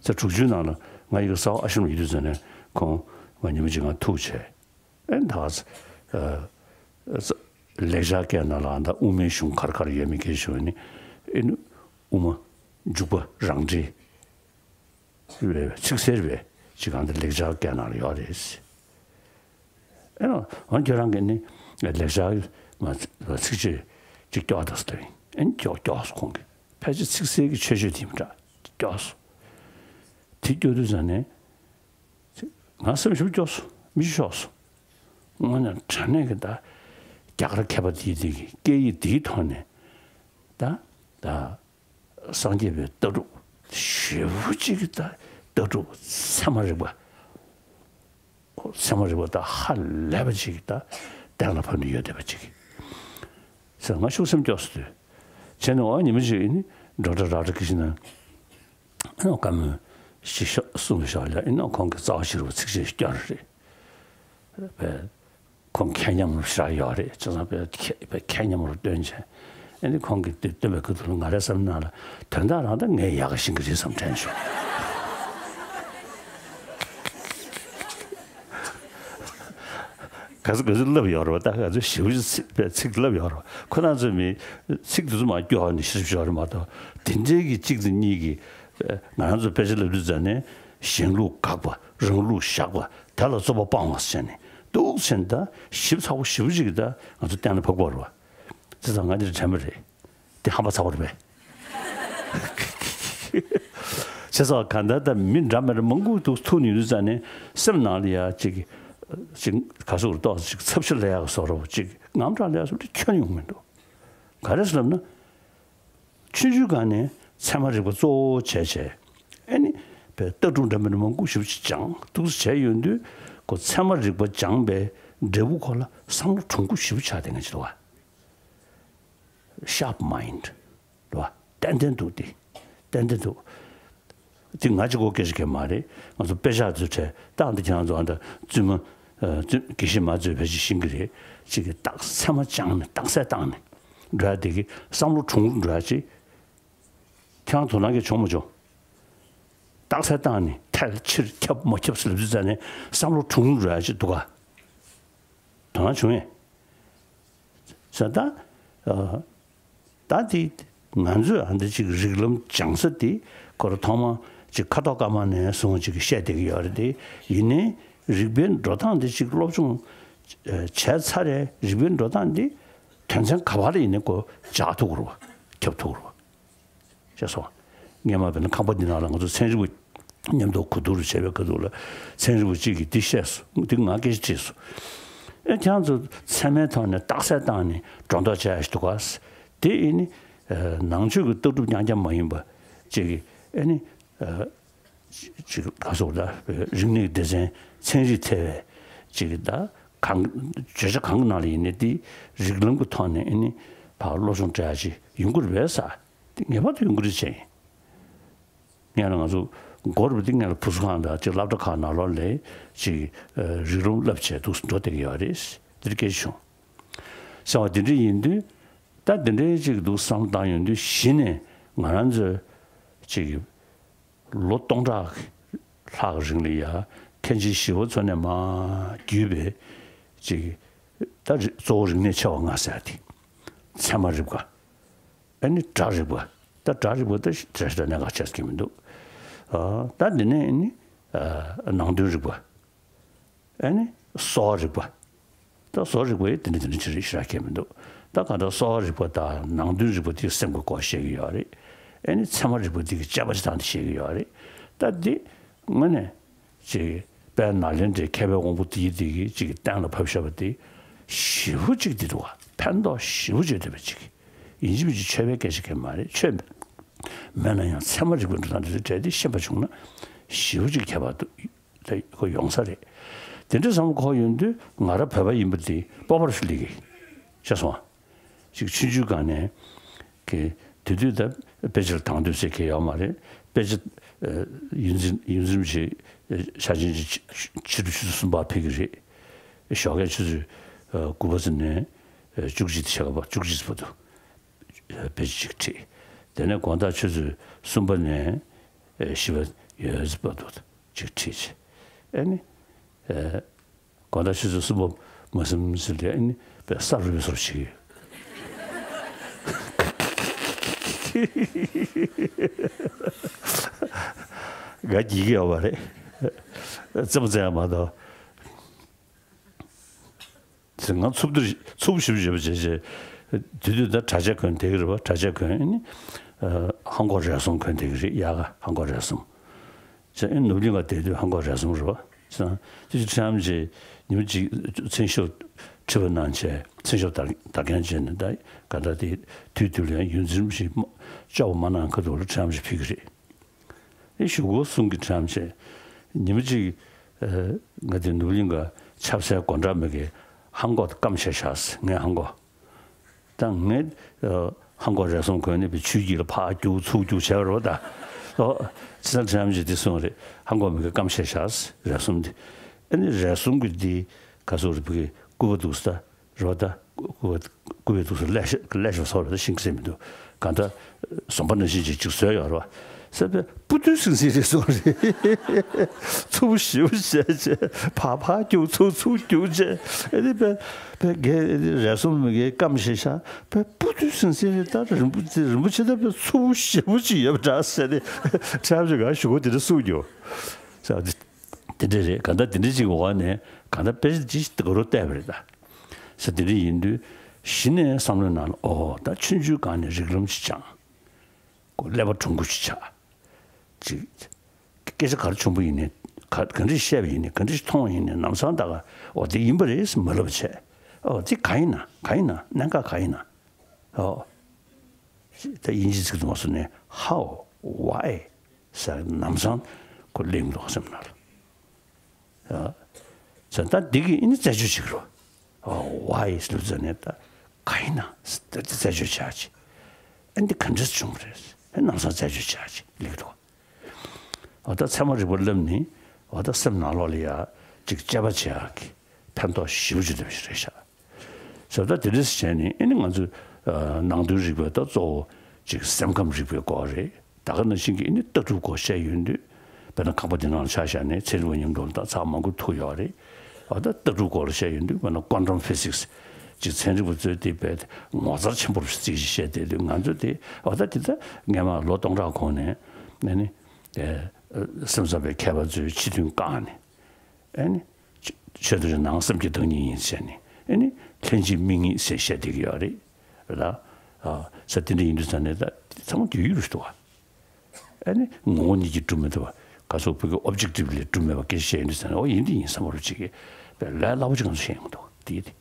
ཟེར། དྲུག་ཅུའི་ནང་ལ་ང་ཡི་གེ་གསར་པ་ཨ་ཤམ་ལ་ཡོད་དུས་ཙམ་ནས་ཁོང་ང་ཉི་མ་གཅིག་ང་ཐུག་བྱས། ཨེ་ད་ཨ་ལེགས་སྦྱར་སྐད་ནང་ལ་ཨ་ད་དབུ་མའི་གཞུང་ག་རེ་ག་རེ་ཡོད་མེད་སྐད་ཆ་ཞུ་བ་ནི། ཨེ་ནི་དབུ་མ་འཇུག་པ་རང་འགྲེལ། རེད་པས། ཚིག་གསལ་རེད་པས། ཅིག་གང་དེ་ལེགས་སྦྱར་སྐད་ནང་ལ་ཡོད་རེད། ཨེ་ནོ། འོན་ཁྱོད་རང་གིས་ནི་ལེགས་སྦྱར་མ་ཚིགས་བཅད་ཅིག་སྐྱོར་དང་ཟེར་ཡིན། ཨེ་ནི་སྐྱོར་སྐྱོར་སོང་། ཁོང་གིས་ཕལ་ཆེར་ཚིག་གསལ་གྱི་ཆོས་སྤྱོད་དེ་མི་འདྲ་སྐྱོར་སོང་། དེ་སྐྱོར་དུས་ཙམ་ནས་ང་སེམས་ཞིབ་སྐྱོར་སོང་། མི་ཤོར་སོང་། དངོས་གནས་དྲང་གནས་ཀྱི་ད་རྒྱ་གར་མཁས་པ་དེའི་དེ་གི་སྐད་ཡིག་དེའི་ཐོག་ནས་ད་ད། སངས་རྒྱས་པའི་ལྟ་གྲུབ་ཞེ་པོ་ཅིག་གི་ད་ལྟ་གྲུབ་ཚད་མ་རིག་པ། ཚད་མ་རིག་པ་ད་ཧ་ལས་པ་ཅིག་གི་ད་གཏན་ལ་ཕབ་ནས་ཡོད་བསྡད་པ་ཅིག་ཟེར། ང་ཤུགས་སེམས་སྐྱོ་སོང་དུས། བྱས་ནས་འོ་ཉི་མ་ཅིག་ཨེ་ནི་ཌོག་ཊར་རཱ་ཌ་ཀྲིཤ་ན་ཨེ་ནི་བཀའ་མོལ་ཞིག་ཤོག་གསུངས་པའི་ཤོག་ལ་ཨེ་ནི་ཁོང་གིས་རྩ་བ་ཤེས་རབ་ཚིགས་བཅད་སྐྱོར་རེད། པས། ཁོང་མཁས་མཉམ་རུ་ཞེ་དྲག་ཡོད་རེད། བྱས་ཙང་པས་མཁས་པས་མཁས་མཉམ་རུ་སྟོན་བྱས། ཨེ་ནི་ཁོང་གིས་དེ་སྟོན་པའི་ཁ་ཐུག་ལ་ང་རའི་བསམ་ནང་ལ་དོན་དག་རང་ད་ངས་ཡག་ག་ཤེས་ཀྱི་རེད་བསམ་དྲན་བྱུང་། ག་ཚོད་ག་ཚོད་བསླབས་ཡོད་རེད་པ། ད་ག་ཚོད་ཞེ་པོ་ཅིག་ཚིག་པས་ཚིག་བསླབས་ཡོད་རེད་པ། ཁོ་རང་ཚོས་མི་ཚིག་དེ་ཚོ་མར་སྐྱོར་ནས་ཤེས་ཡོད་རེད་མ་གཏོགས། དེ་འདྲའི་གི་གཅིག་དང་གཉིས་ཀྱི་ང་རང་ཚོ་དཔེ་ཆ་བསླབ་དུས་ཙམ་ནས་གཞན་ལུགས་དགག་པ། རང་ལུགས་བཞག་པ། དེ་ལ་རྩོད་པ་སྤང་བ་ཟེར་ནས་འདུག་ཟེར་ནས་ད་ཞིབ་ཚགས་པོ་ཞེ་པོ་ཅིག་གིས་ད་ང་ཚོ་གཏན་ལ་ཕབ་དགོས་རེད་པ། བྱས་ཙང་ང་འདིར་དྲན་པ་རེད། འདི་ཧམ་པ་ཚ་པོ་རེད་པས། བྱས་ཙང་གང་ལྟར་ད་མི་འདྲ་མི་འདྲ་མང་པོ་འདུག་ཐུག་ནས་ཡོད་དུས་ཙམ་ནས་སེམས་ནང་ལ་ཡ་ཅིག་ཅིག་ག་ཟེར་དགོས་རེད། ཏོག་ཙམ་ཅིག་ཚབ་ཤེས་ལབ་ཡག་བཟོ་འདྲ་པོ། ཅིག་དངངས་སྐྲག་ལབ་ཡག་བཟོ་འདྲ་ཁྱོན་ཡོང་མི་འདུག་ག་རེ་ཟེར་ལབ་ན། ཆུང་ཆུང་སྒང་ནས་ཚད་མ་རིག་པ་གཙོ་བོ་བྱས་བྱས། ཨེ་ནི། པའི་ལྟ་གྲུབ་འདྲ་མི་འདྲ་མང་པོ་ཞེ་པོ་ཅིག་སྦྱངས་འདུག་སེ་བྱས་ཡོང་དུས། ཁོ་ཚད་མ་རིག་པ་སྦྱངས་པའི་འབྲས་བུ་ཁོ་ལ་བསམ་བློ་གྲུང་པོ་ཞེ་པོ་ཆགས་བསྡད་མཁན་ཅིག་འདུག་པ། ཤརབ་མའིན་ཌི་འདུག་པ། ཏན་ཏན་འདུག་སྟེ། ཏན་ཏན་འདུག་དེ་ང་གཅིག་པོའི་སྐད་ཆ་གང་མ་རེད། ང་ཚོ་དཔེ་ཆ་ཚོའི་གྲས་ད་འདི་ཁྱེད་རང་ཚོ་ཨ་ད་བཙུན་མ། ཨ། བཙུན་དགེ་བཤེས་མ་ཚོས་ཕལ་ཆེར་ཤེས་ཀྱི་རེད། ཅིག་གིས་རྟགས་ཚད་མ་སྦྱངས་ནས་རྟགས་གསལ་བཏང་ནས་འགྲོ་ཡ་དེ་གི་བསམ་བློ་གྲུང་རུ་འགྲོ་ཡ་ཅིག་ཁྱེད་རང་དོ་སྣང་གི་བྱུང་མ་བྱུང་། རྟགས་གསལ་བཏང་ནས་ཐལ་ཕྱིར་ཁྱབ་མ་ཁྱབ་ཟེར་ལབ་དུས་ཙམ་ནས་བསམ་བློ་གྲུང་རུ་འགྲོ་ཡ་ཅིག་འདུག་ག་དོ་སྣང་བྱུང་ངས། ཟེར་ད། ཨ། ད་དེ་ང་ཚོས་ཨ་འདི་ཅིག་རིགས་ལམ་སྦྱང་ས་དེ་ཁོ་རང་ཐོག་མ་ཅིག་ཁ་དོག་དཀར་དམར་ནས་བཟུང་ཅིག་བཤད་བསྡད་ཀྱི་ཡོད་རེད་དེ། ཡིན་ནའི་རིག་པའི་འགྲོ་སྟངས་འདི་ཅིག་སློབ་སྦྱོང་བྱས་ཚར་རེད། རིག་པའི་འགྲོ་སྟངས་འདི་དོན་ཚན་ག་པར་ལ་ཡིན་ནའི་ཁོ་སྦྱར་ཐུབ་ཀྱི་རེད་པ། ཁྱབ་ཐུབ་ཀྱི་རེད་པ། ཤེས་སོང་། སྔོན་མ་བྱས་ན་ཁང་པ་འདི་ནང་ལ་ང་ཚོ་ཚན་རིག་པ་མཉམ་དུ་གོ་བསྡུར་བྱས་པའི་སྐབས་དུས་ལ་ཚན་རིག་པ་གཅིག་གིས་འདི་བཤད་སོང་། འདི་ང་སྐད་ཆ་དྲིས་སོང་། ཨེ་ཁྱེད་རང་ཚོ་ཚད་མའི་ཐོག་ནས་རྟགས་གསལ་བཏང་ནས་སྒྲོ་འདོགས་བཅད་ཡ་ཞིག་འདུག་ག་དེ་ཨེ་ནི། ཨ། ནང་ཆོས་ཀྱི་ལྟ་གྲུབ་རྐྱང་རྐྱང་མ་ཡིན་པ་ཅིག་གིས་ཨེ་ནི། ཨ། ཅིག་ག་ཟེར་དགོས་རེད། ད་རིག་གནས་སྡེ་ཚན་ཚན་རིག་ཐེ་བའི་ཅིག་ད་གང་བརྗོད་བྱ་གང་གི་ནང་ལ་ཡིན་ནའི་དེ་རིགས་ལམ་གྱི་ཐོག་ནས་ཨེ་ནི་ཕར་སློབ་སྦྱོང་སྤྲད་ཡ་ཅིག་ཡོང་གི་རེད་པས་ཟེར། དེ་ངེས་པར་དུ་ཡོང་གི་རེད་བྱས་ཡིན། སྔོན་ལ་ང་ཚོ་མགོ་རུ་དེ་སྔོན་ལ་བུ་གསོ་ཁང་དང་ཅིག་སློབ་གྲྭ་ཁག་ནང་ལོགས་ལ་ཅིག་ཨ། རིགས་ལམ་བསླབ་བྱས་འདུག་སེ་འགྲོ་བསྡད་ཀྱི་ཡོད་རེད། འདིར་སྐད་ཆ་བྱུང་། ཟེར་བ་དེ་འདྲ་ཡིན་དུས། ད་དེ་འདྲའི་ཅིག་འདུག་བསམ་བློ་བཏང་ཡོང་དུས་གཞི་ནས་ང་རང་ཚོའི་ཅིག་ལོ་སྟོང་ཕྲག་ལྷག་གི་རིང་ལ་ཡ་མཁན་ཆེན་ཞི་བ་འཚོ་ནས་མར་བརྒྱུད་པའི་ཅིག་ད་རི་གཙོ་བོ་རིག་གནས་ཆེ་བ་ལྔ་ཟེར་ཡ་དེ། ཚད་མ་རིག་པ། ཨ་ནི་སྒྲ་རིག་པ། ད་སྒྲ་རིག་པ་ད་ཞེ་དྲག་གནད་འགག་ཆགས་ཀྱི་མི་འདུག་ཨ། ད་འདི་ནས་ཨ་ནི་ཨ་ནང་དོན་རིག་པ། ཨ་ནི་ གསོ་བ་རིག་པ། ད་གསོ་བ་རིག་པ་ཡི་དེ་འདྲ་དེ་འདྲ་ཅིག་རེད། ཞེ་དྲག་ཁྱད་མི་འདུག་ད་གང་ལྟར་གསོ་བ་རིག་པ་དང་ནང་དོན་རིག་པ་དེ་སེམས་ཀྱི་སྐོར་བཤད་ཀྱི་ཡོད་རེད། ཨ་ནི་ཚད་མ་རིག་པ་དེ་གི་དཔྱད་པ་ཅིག་བཏང་སྟེ་བཤད་ཀྱི་ཡོད་རེད། ད་འདི་དངོས་གནས་ཅིག་དཔལ་ནཱ་ལེནྡྲའི་མཁས་པའི་དབང་པོ་དེ་ཡི་དེ་གི་ཅིག་གཏན་ལ་ཕབ་བཞག་པ་དེ་ཞེ་པོ་ཅིག་འདི་འདུག་བ། ཕན་ཐོགས་ཞེ་པོ་ཅིག་འདུག་པ་ཅིག་ཡིན་གཅིག་མིན་གཅིག་ཆོས་པའི་སྐད་ཆ་གང་ཡང་མ་རེད། ཆོས་མེད་ན་ཡང་ཚད་མ་རིག་པའི་འགྲོ་སྟངས་དེ་ཚོའི་གྲས་དེ་ཤེས་པ་བྱུང་ན་ཞེ་པོ་ཅིག་ཁྱད་པར་འདུག་དེ་ཁོ་ཡོང་ས་རེད། དེ་འདྲ་བསམ་བློ་འཁོར་ཡོང་དུས་ང་རང་བོད་པ་ཡིན་པ་དེ་སྤོབས་པ་རུ་སླེབས་ཀྱི། ཤེས་སོང་ང་། ཅིག་ཆུང་ཆུང་སྒང་ནས་ཀྱི་དེ་དུས་ད་དཔེ་ཆ་ལ་དང་དོད་ཟེར་མཁན་ཡོད་མ་རེད། དཔེ་ཆ་ཨ་ཡོངས་འཛིན་ཡོངས་འཛིན་ཆེ་ཕྱག་ཆེན་གྱི་ཕྱི་ཕྱི་དྲོ་ཆུ་ཚོད་གསུམ་པར་ཕེབས་ཀྱི་རེད། ཞོགས་ཀས་ཆུ་ཚོད་ཨ་དགུ་པ་ཙམ་ནས་ཨ་བཅུ་གཅིག་ཕྱེད་ཀ་བར་བཅུ་གཅིག་བར་དུ་ཨ་དཔེ་ཆ་གཅིག་ཁྲིད། དེ་ནས་དགོང་དག་ཆུ་ཚོད་གསུམ་པ་ནས་ཨ་བཞི་པ་ཡོལ་བར་དུ་གཅིག་ཁྲིད་བྱས། ཨ་ནི་ཨ་དགོང་དག་ཆུ་ཚོད་གསུམ་པ་མ་ཟིན་ཟིན་ལས་ཨ་ནི་དཔེ་ས་རུབ་པའི་བཟོ་འདྲ་བྱེད་ཀྱི་ཡོད། ང་འགྱིག་གི་ཡོད་པ་རེད། རྩེད་མོ་རྩེ་ཡག་མ་གཏོགས། ང་འཚུབ་འདིར་འཚུབ་ཞིབ་ཞིབ་བྱས་བྱས། དེ་དུས་ད་གྲྭ་ཆས་གོན་བསྡད་ཀྱི་རེད་པ། གྲྭ་ཆས་གོན་ཨ་ནི་ཨ་ལྷམ་གོག་རས་གསུམ་གོན་བསྡད་ཀྱི་རེད། དབྱར་ཁ་ལྷམ་གོག་རས་གསུམ། བྱས་ཨ་ནི་ནོར་གླིང་ག་བསྡད་དུས་ལྷམ་གོག་རས་གསུམ་རེད་པ། བྱས་ཙང་དེ་དུས་ཁྲི་རམ་ཆེ་ཉི་མ་གཅིག་མཚན་ཞབས་ཁྲིད་པ་གནང་བྱས། མཚན་ཞབས་དར་དར་མཁན་བྱས་ནས། ད་ག་ད་དེ་དུས་དུས་ལ་ཡང་ཡོངས་འཛིན་ཞིག་བཅར་བ་མ་གནང་ཁ་ཐུག་ལ་ཁྲི་རམ་ཆེ་ཕེབས་ཀྱི་རེད། ཨེ་གཞུག་གུ་གསུང་གི་ཁྲམ་བྱས། ཉི་མ་གཅིག་ཨ་ང་དེ་ནོར་གླིང་ག་ཆབ་སའི་སྒོ་འགྲམ་མི་གི་ལྷམ་གོག་སྐམ་ཆ་བཞག་ཟེར། ངའི་ལྷམ་གོག་ད་ངས་ཨ་ལྷམ་གོག་རས་གསུམ་གོན་ནས་པའི་ཆུའི་དཀྱིལ་ལ་ཕར་རྒྱུག་ཚུར་རྒྱུག་བྱས་པ་རེད་པ། ད་ཨོ་ཁྲམ་ཁྲམ་གྱིས་དེ་གསུངས་རེད། ལྷམ་གོག་མི་གི་སྐམ་ཆ་བཞག་ཟེར། རས་གསུམ་དེ་ཨ་ནི་རས་གསུམ་གི་དེ་ག་ཚོད་རེད། བུ་གི་སྐུད་པ་འདུག་ས་ད། རེད་པ། ད་སྐུ་སྐུ་པའི་ཐུགས་སུ་ཀླད་ཀླད་ཤོར་སོང་རེད། ད་ཤིང་ཟེར་མི་འདུག་གང་ལྟར་ཟོམ་པ་ནང་བཞིན་ཅིག་ཅིག་བཟོས་ཡོད་རེད་པ། ཟེར་བས་སྤུ་རྡུལ་ཟིང་ཟིང་རེད་གསུངས་རེད། འཚུབ་ཞེ་པོ་བྱས་བྱས་ཕར་ཕར་རྒྱུག་ཚུར་ཚུར་རྒྱུག་བྱས། ཨེ་དེ་བས་བས་རྒས་རས་གསུམ་མི་གི་སྐམ་ཞེ་ཤ་བས་སྤུ་རྡུལ་ཟིང་ཟིང་རེད། ད་རིན་པོ་རིན་པོ་ཆེ་ད་བས་འཚུབ་ཞེ་པོ་ཅིག་ཡོད་པ་འདྲ་ཟེར་ནས་ཁྲམ་ཞིག་ག་ཞུ་གོ་དེ་འདྲ་གསུངས་རྒྱུ། ཟེར་བ་དེ་འདྲ་རེད། གང་ལྟར་དེ་འདྲ་ཅིག་འོག་ནས་གང་ལྟར་དཔེ་ཆ་ཅིག་དགའ་རབ་བལྟས་པ་རེད་ད། ས་དེ་འདྲ་ཡིན་དུས་གཞི་ནས་བསམ་བློའི་ནང་ལ་ཨོ་ད་ཆུང་ཆུང་སྒང་ནས་རིགས་ལམ་ཅིག་སྦྱངས། ཀླད་པ་དྲང་པོ་ཅིག་ཆགས། ཅིག་སྐད་ཆ་ག་རེ་བྱུང་པ་ཡིན་ནའི་ག་ག་འདྲ་བཤད་པ་ཡིན་ནའི་ག་འདྲ་མཐོང་བ་ཡིན་ནའི་ལམ་སང་ད་ག་ཨོ་དེ་ཡིན་པ་རེད་ཟེར་མ་ལབ་བྱས། ཨོ་དེ་ག་ཡིན་ན་ག་ཡིན་ན་གནད་འགག་ག་ཡིན་ན། ཨོ་ད་དབྱིན་ཇི་ཚིག་ཏུ་མ་སོང་ནས་how why ཟེར་ལམ་སང་ཁོ་གླེང་འདུག་སེམས་ནང་ལ། ཨ་ཟེར་ད་འདི་གི་ཨ་ནི་རྩད་གཅོད་བྱེད་ཀྱི་རེད། ཨོ་why ཟེར་ལབ་ཙང་ནས་ད་ག་ཡིན་ན་ཟེར་ད་རྩད་གཅོད་བྱ་ཅིག་ཨ་འདི་ག་འདྲས་བྱུང་བ་རེད་ཟེར་ལམ་སང་རྩད་གཅོད་བྱ་ཅིག་ལབ་ཀྱི་འདུག་ཨོ་ད་ཚད་མ་རིག་པ་བསླབ་ནི་ཨོ་ད་སེམས་ནང་ལོགས་ལ་ཡ་ཅིག་དཔྱད་པ་བྱེད་ཡག་གི་ཕན་ཐོགས་ཞེ་པོ་ཅིག་ལྡན་པ་ཞིག་རེད་ཤག་ཟེར་ད་དེ་འདྲ་ཞིག་བྱས་ནས་ཨ་ནི་ང་ཚོས་ཨ་ནང་དོན་རིག་པའི་ད་གཙོ་བོ་ཅིག་སེམས་ཁམས་རིག་པའི་སྐོར་རེད། ད་ག་ནང་བཞིན་གྱི་ཨ་ནི་ལྟ་གྲུབ་སྐོར་བཤད་ཡོང་དུས་དཔེར་ན་ཁང་པ་འདི་ནང་ལ་ཆ་བཞག་ནས་ཚན་རིག་པ་མཉམ་དུ་ད་ཚར་མང་པོ་ཐུག་ཡོད་རེད། ཨ་ད་ལྟ་གྲུབ་སྐོར་ལ་བཤད་ཡོང་དུས་དཔེར་ན་quantum physics ཅིག་ཚན་རིག་པ་ཚོས་དེ་དཔེ་ངོ་མཚར་ཆེན་པོ་རུ་བརྩིས་ཤིག་བཤད་བསྡད་དུས་ང་ཚོས་དེ་ཨ་ད་དེ་ད་སྔན་མ་ལོ་སྟོང་ཕྲག་གོང་ནས་ཨ་ནི་ཨ་སེམས་ཙམ་པའི་མཁས་པ་ཚོས་ཕྱི་དོན་བཀག་ནས། ཨ་ནི། ཆོས་དང་རིག་ནང་བསམ་གྱིས་བདག་ཉིད་ཡིན་ཟེར་ནས། ཨ་ནི། ལྷན་ཅིག་དམིགས་ངེས་ཟེར་བཤད་བསྡད་ཀྱི་ཡོད་རེད། རེད་ད། ཨ། ས་དེ་འདྲ་ཡིན་དུས་ཙང་ནས་ད། ཚང་མ་དུས་ཡུན་རེད་འདུག་བ། ཨ་ནི། ངོ་བོ་ཉིད་ཀྱིས་གྲུབ་མི་འདུག་བ། ག་ཚོད་བོད་ཀྱི་objectively་གྲུབ་མེད་པ་སྐད་ཆ་བཤད་ཡིན་དུས་ཙང་ནས། ཨོ་ཡིན་འདི་ཡིན་བསམ་པ་རུ་ཅིག་གིས། པའི་ལས་སླ་པོ་ཅིག་ང་ཚོ་བཤད་ཡོང་འདུག་དེ་ཡིན་དེ།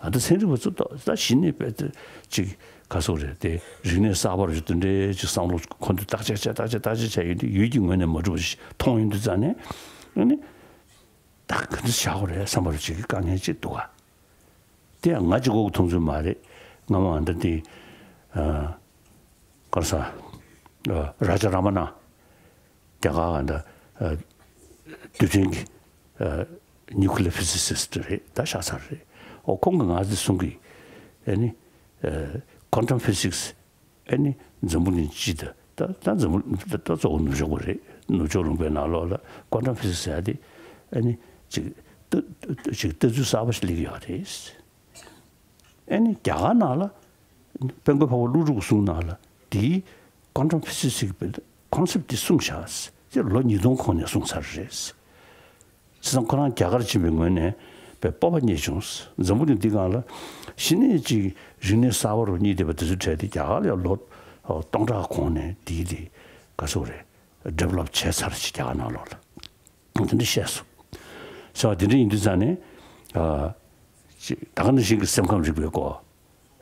ཨ་ད་ཚན་རིག་པ་ཚོ་ད་ད་གཞི་ནས་དཔེ་ད་ཅིག་ག་ཚོད་རེད་དེ། རིག་གནས་གསར་པ་རེད་དེ་འདྲའི་ཅིག་བསམ་བློ་ཁོ་ཚོས་བརྟག་དཔྱད་བྱས་བརྟག་དཔྱད་བརྟག་དཔྱད་བྱས་ཡོད་དུས་ཡུལ་གྱི་ངོས་ནས་མ་གྲུབ་པ་ཞིག་མཐོང་ཡོང་དུས་ཙང་ནས། ཨ་ནི་ད་ག་འདྲ་བྱ་དགོས་རེད་བསམ་པ་རུ་ཅིག་གི་དཀའ་ངལ་ཅིག་འདུག་ག་དེ་ཡང་ང་གཅིག་པོ་གི་མཐོང་ཚུལ་མ་རེད། སྔ་མ་ཨ་འདྲ་དེ་ཨ་ག་རེ་ཟ། ཨ་རཱ་ཇ་རཱ་མ་ན། རྒྱ་གར་ག་འདྲ་ཨ་རྡུལ་ཕྲན་གྱི་ཨ་nuclear physicist་རེད། ད་ཤ་ཚ་རེད། ཨོ་ཁོང་གིས་ང་ཚོ་གསུང་གི། ཨ་ནི་ཨ་quantum physics་ཨ་ནི་འཛམ་བུ་གླིང་སྤྱི་དང་ད་ད་འཛམ་བུ་ད་ད་གཙོ་བོ་ནུབ་ཕྱོགས་པ་རེད། ནུབ་ཕྱོགས་ལུང་པའི་ནང་ལོགས་ལ་quantum physics་ཟེར་ཡ་དེ་ཨ་ནི་ཅིག་ལྟ་ཅིག་ལྟ་ཚུལ་གསར་པ་ཞིག་སླེབས་ཀྱི་ཡོད་རེད། ཨ་ནི་རྒྱ་གར་ནང་ལ་དཔལ་མགོན་འཕགས་པ་ཀླུ་སྒྲུབ་ཀྱི་གསུང་ནང་ལ་དེའི་quantum physics་ཟེར་བའི་concept་དེ་གསུངས་བཞག་ཟེར། དེ་ལོ་ཉིས་སྟོང་གོང་ནས་གསུངས་ཚར་རེད། བྱས་ཙང་ཁོ་རང་རྒྱ་གར་ཕྱིན་པའི་ངོས་ནས་ པའི་སྤོབས་པ་རྙེད་བྱུང་། འཛམ་བུ་གླིང་འདི་སྒང་ལ་གཞི་ནས་ཅིག་རིག་གནས་གསར་པ་རུ་རྙེད་བསྡད་པ་དེ་ཚོའི་གྲས་དེ་རྒྱ་གར་ལ་ཡང་ལོ་སྟོང་ཕྲག་གོང་ནས་འདི་དེ་ག་ཚོད་རེད། ཌི་ཝེ་ལོབ་བྱས་ཚར་ཅིག་རྒྱ་གར་ནང་ལོགས་ལ། དེ་འདྲ་བཤད་སོང་། ཟེར་བ་དེ་འདྲ་ཡིན་དུས་ཙང་ནས། ཨ། ཅིག་ད་ག་ནང་བཞིན་གྱི་སེམས་ཁམས་རིག་པའི་སྐོར།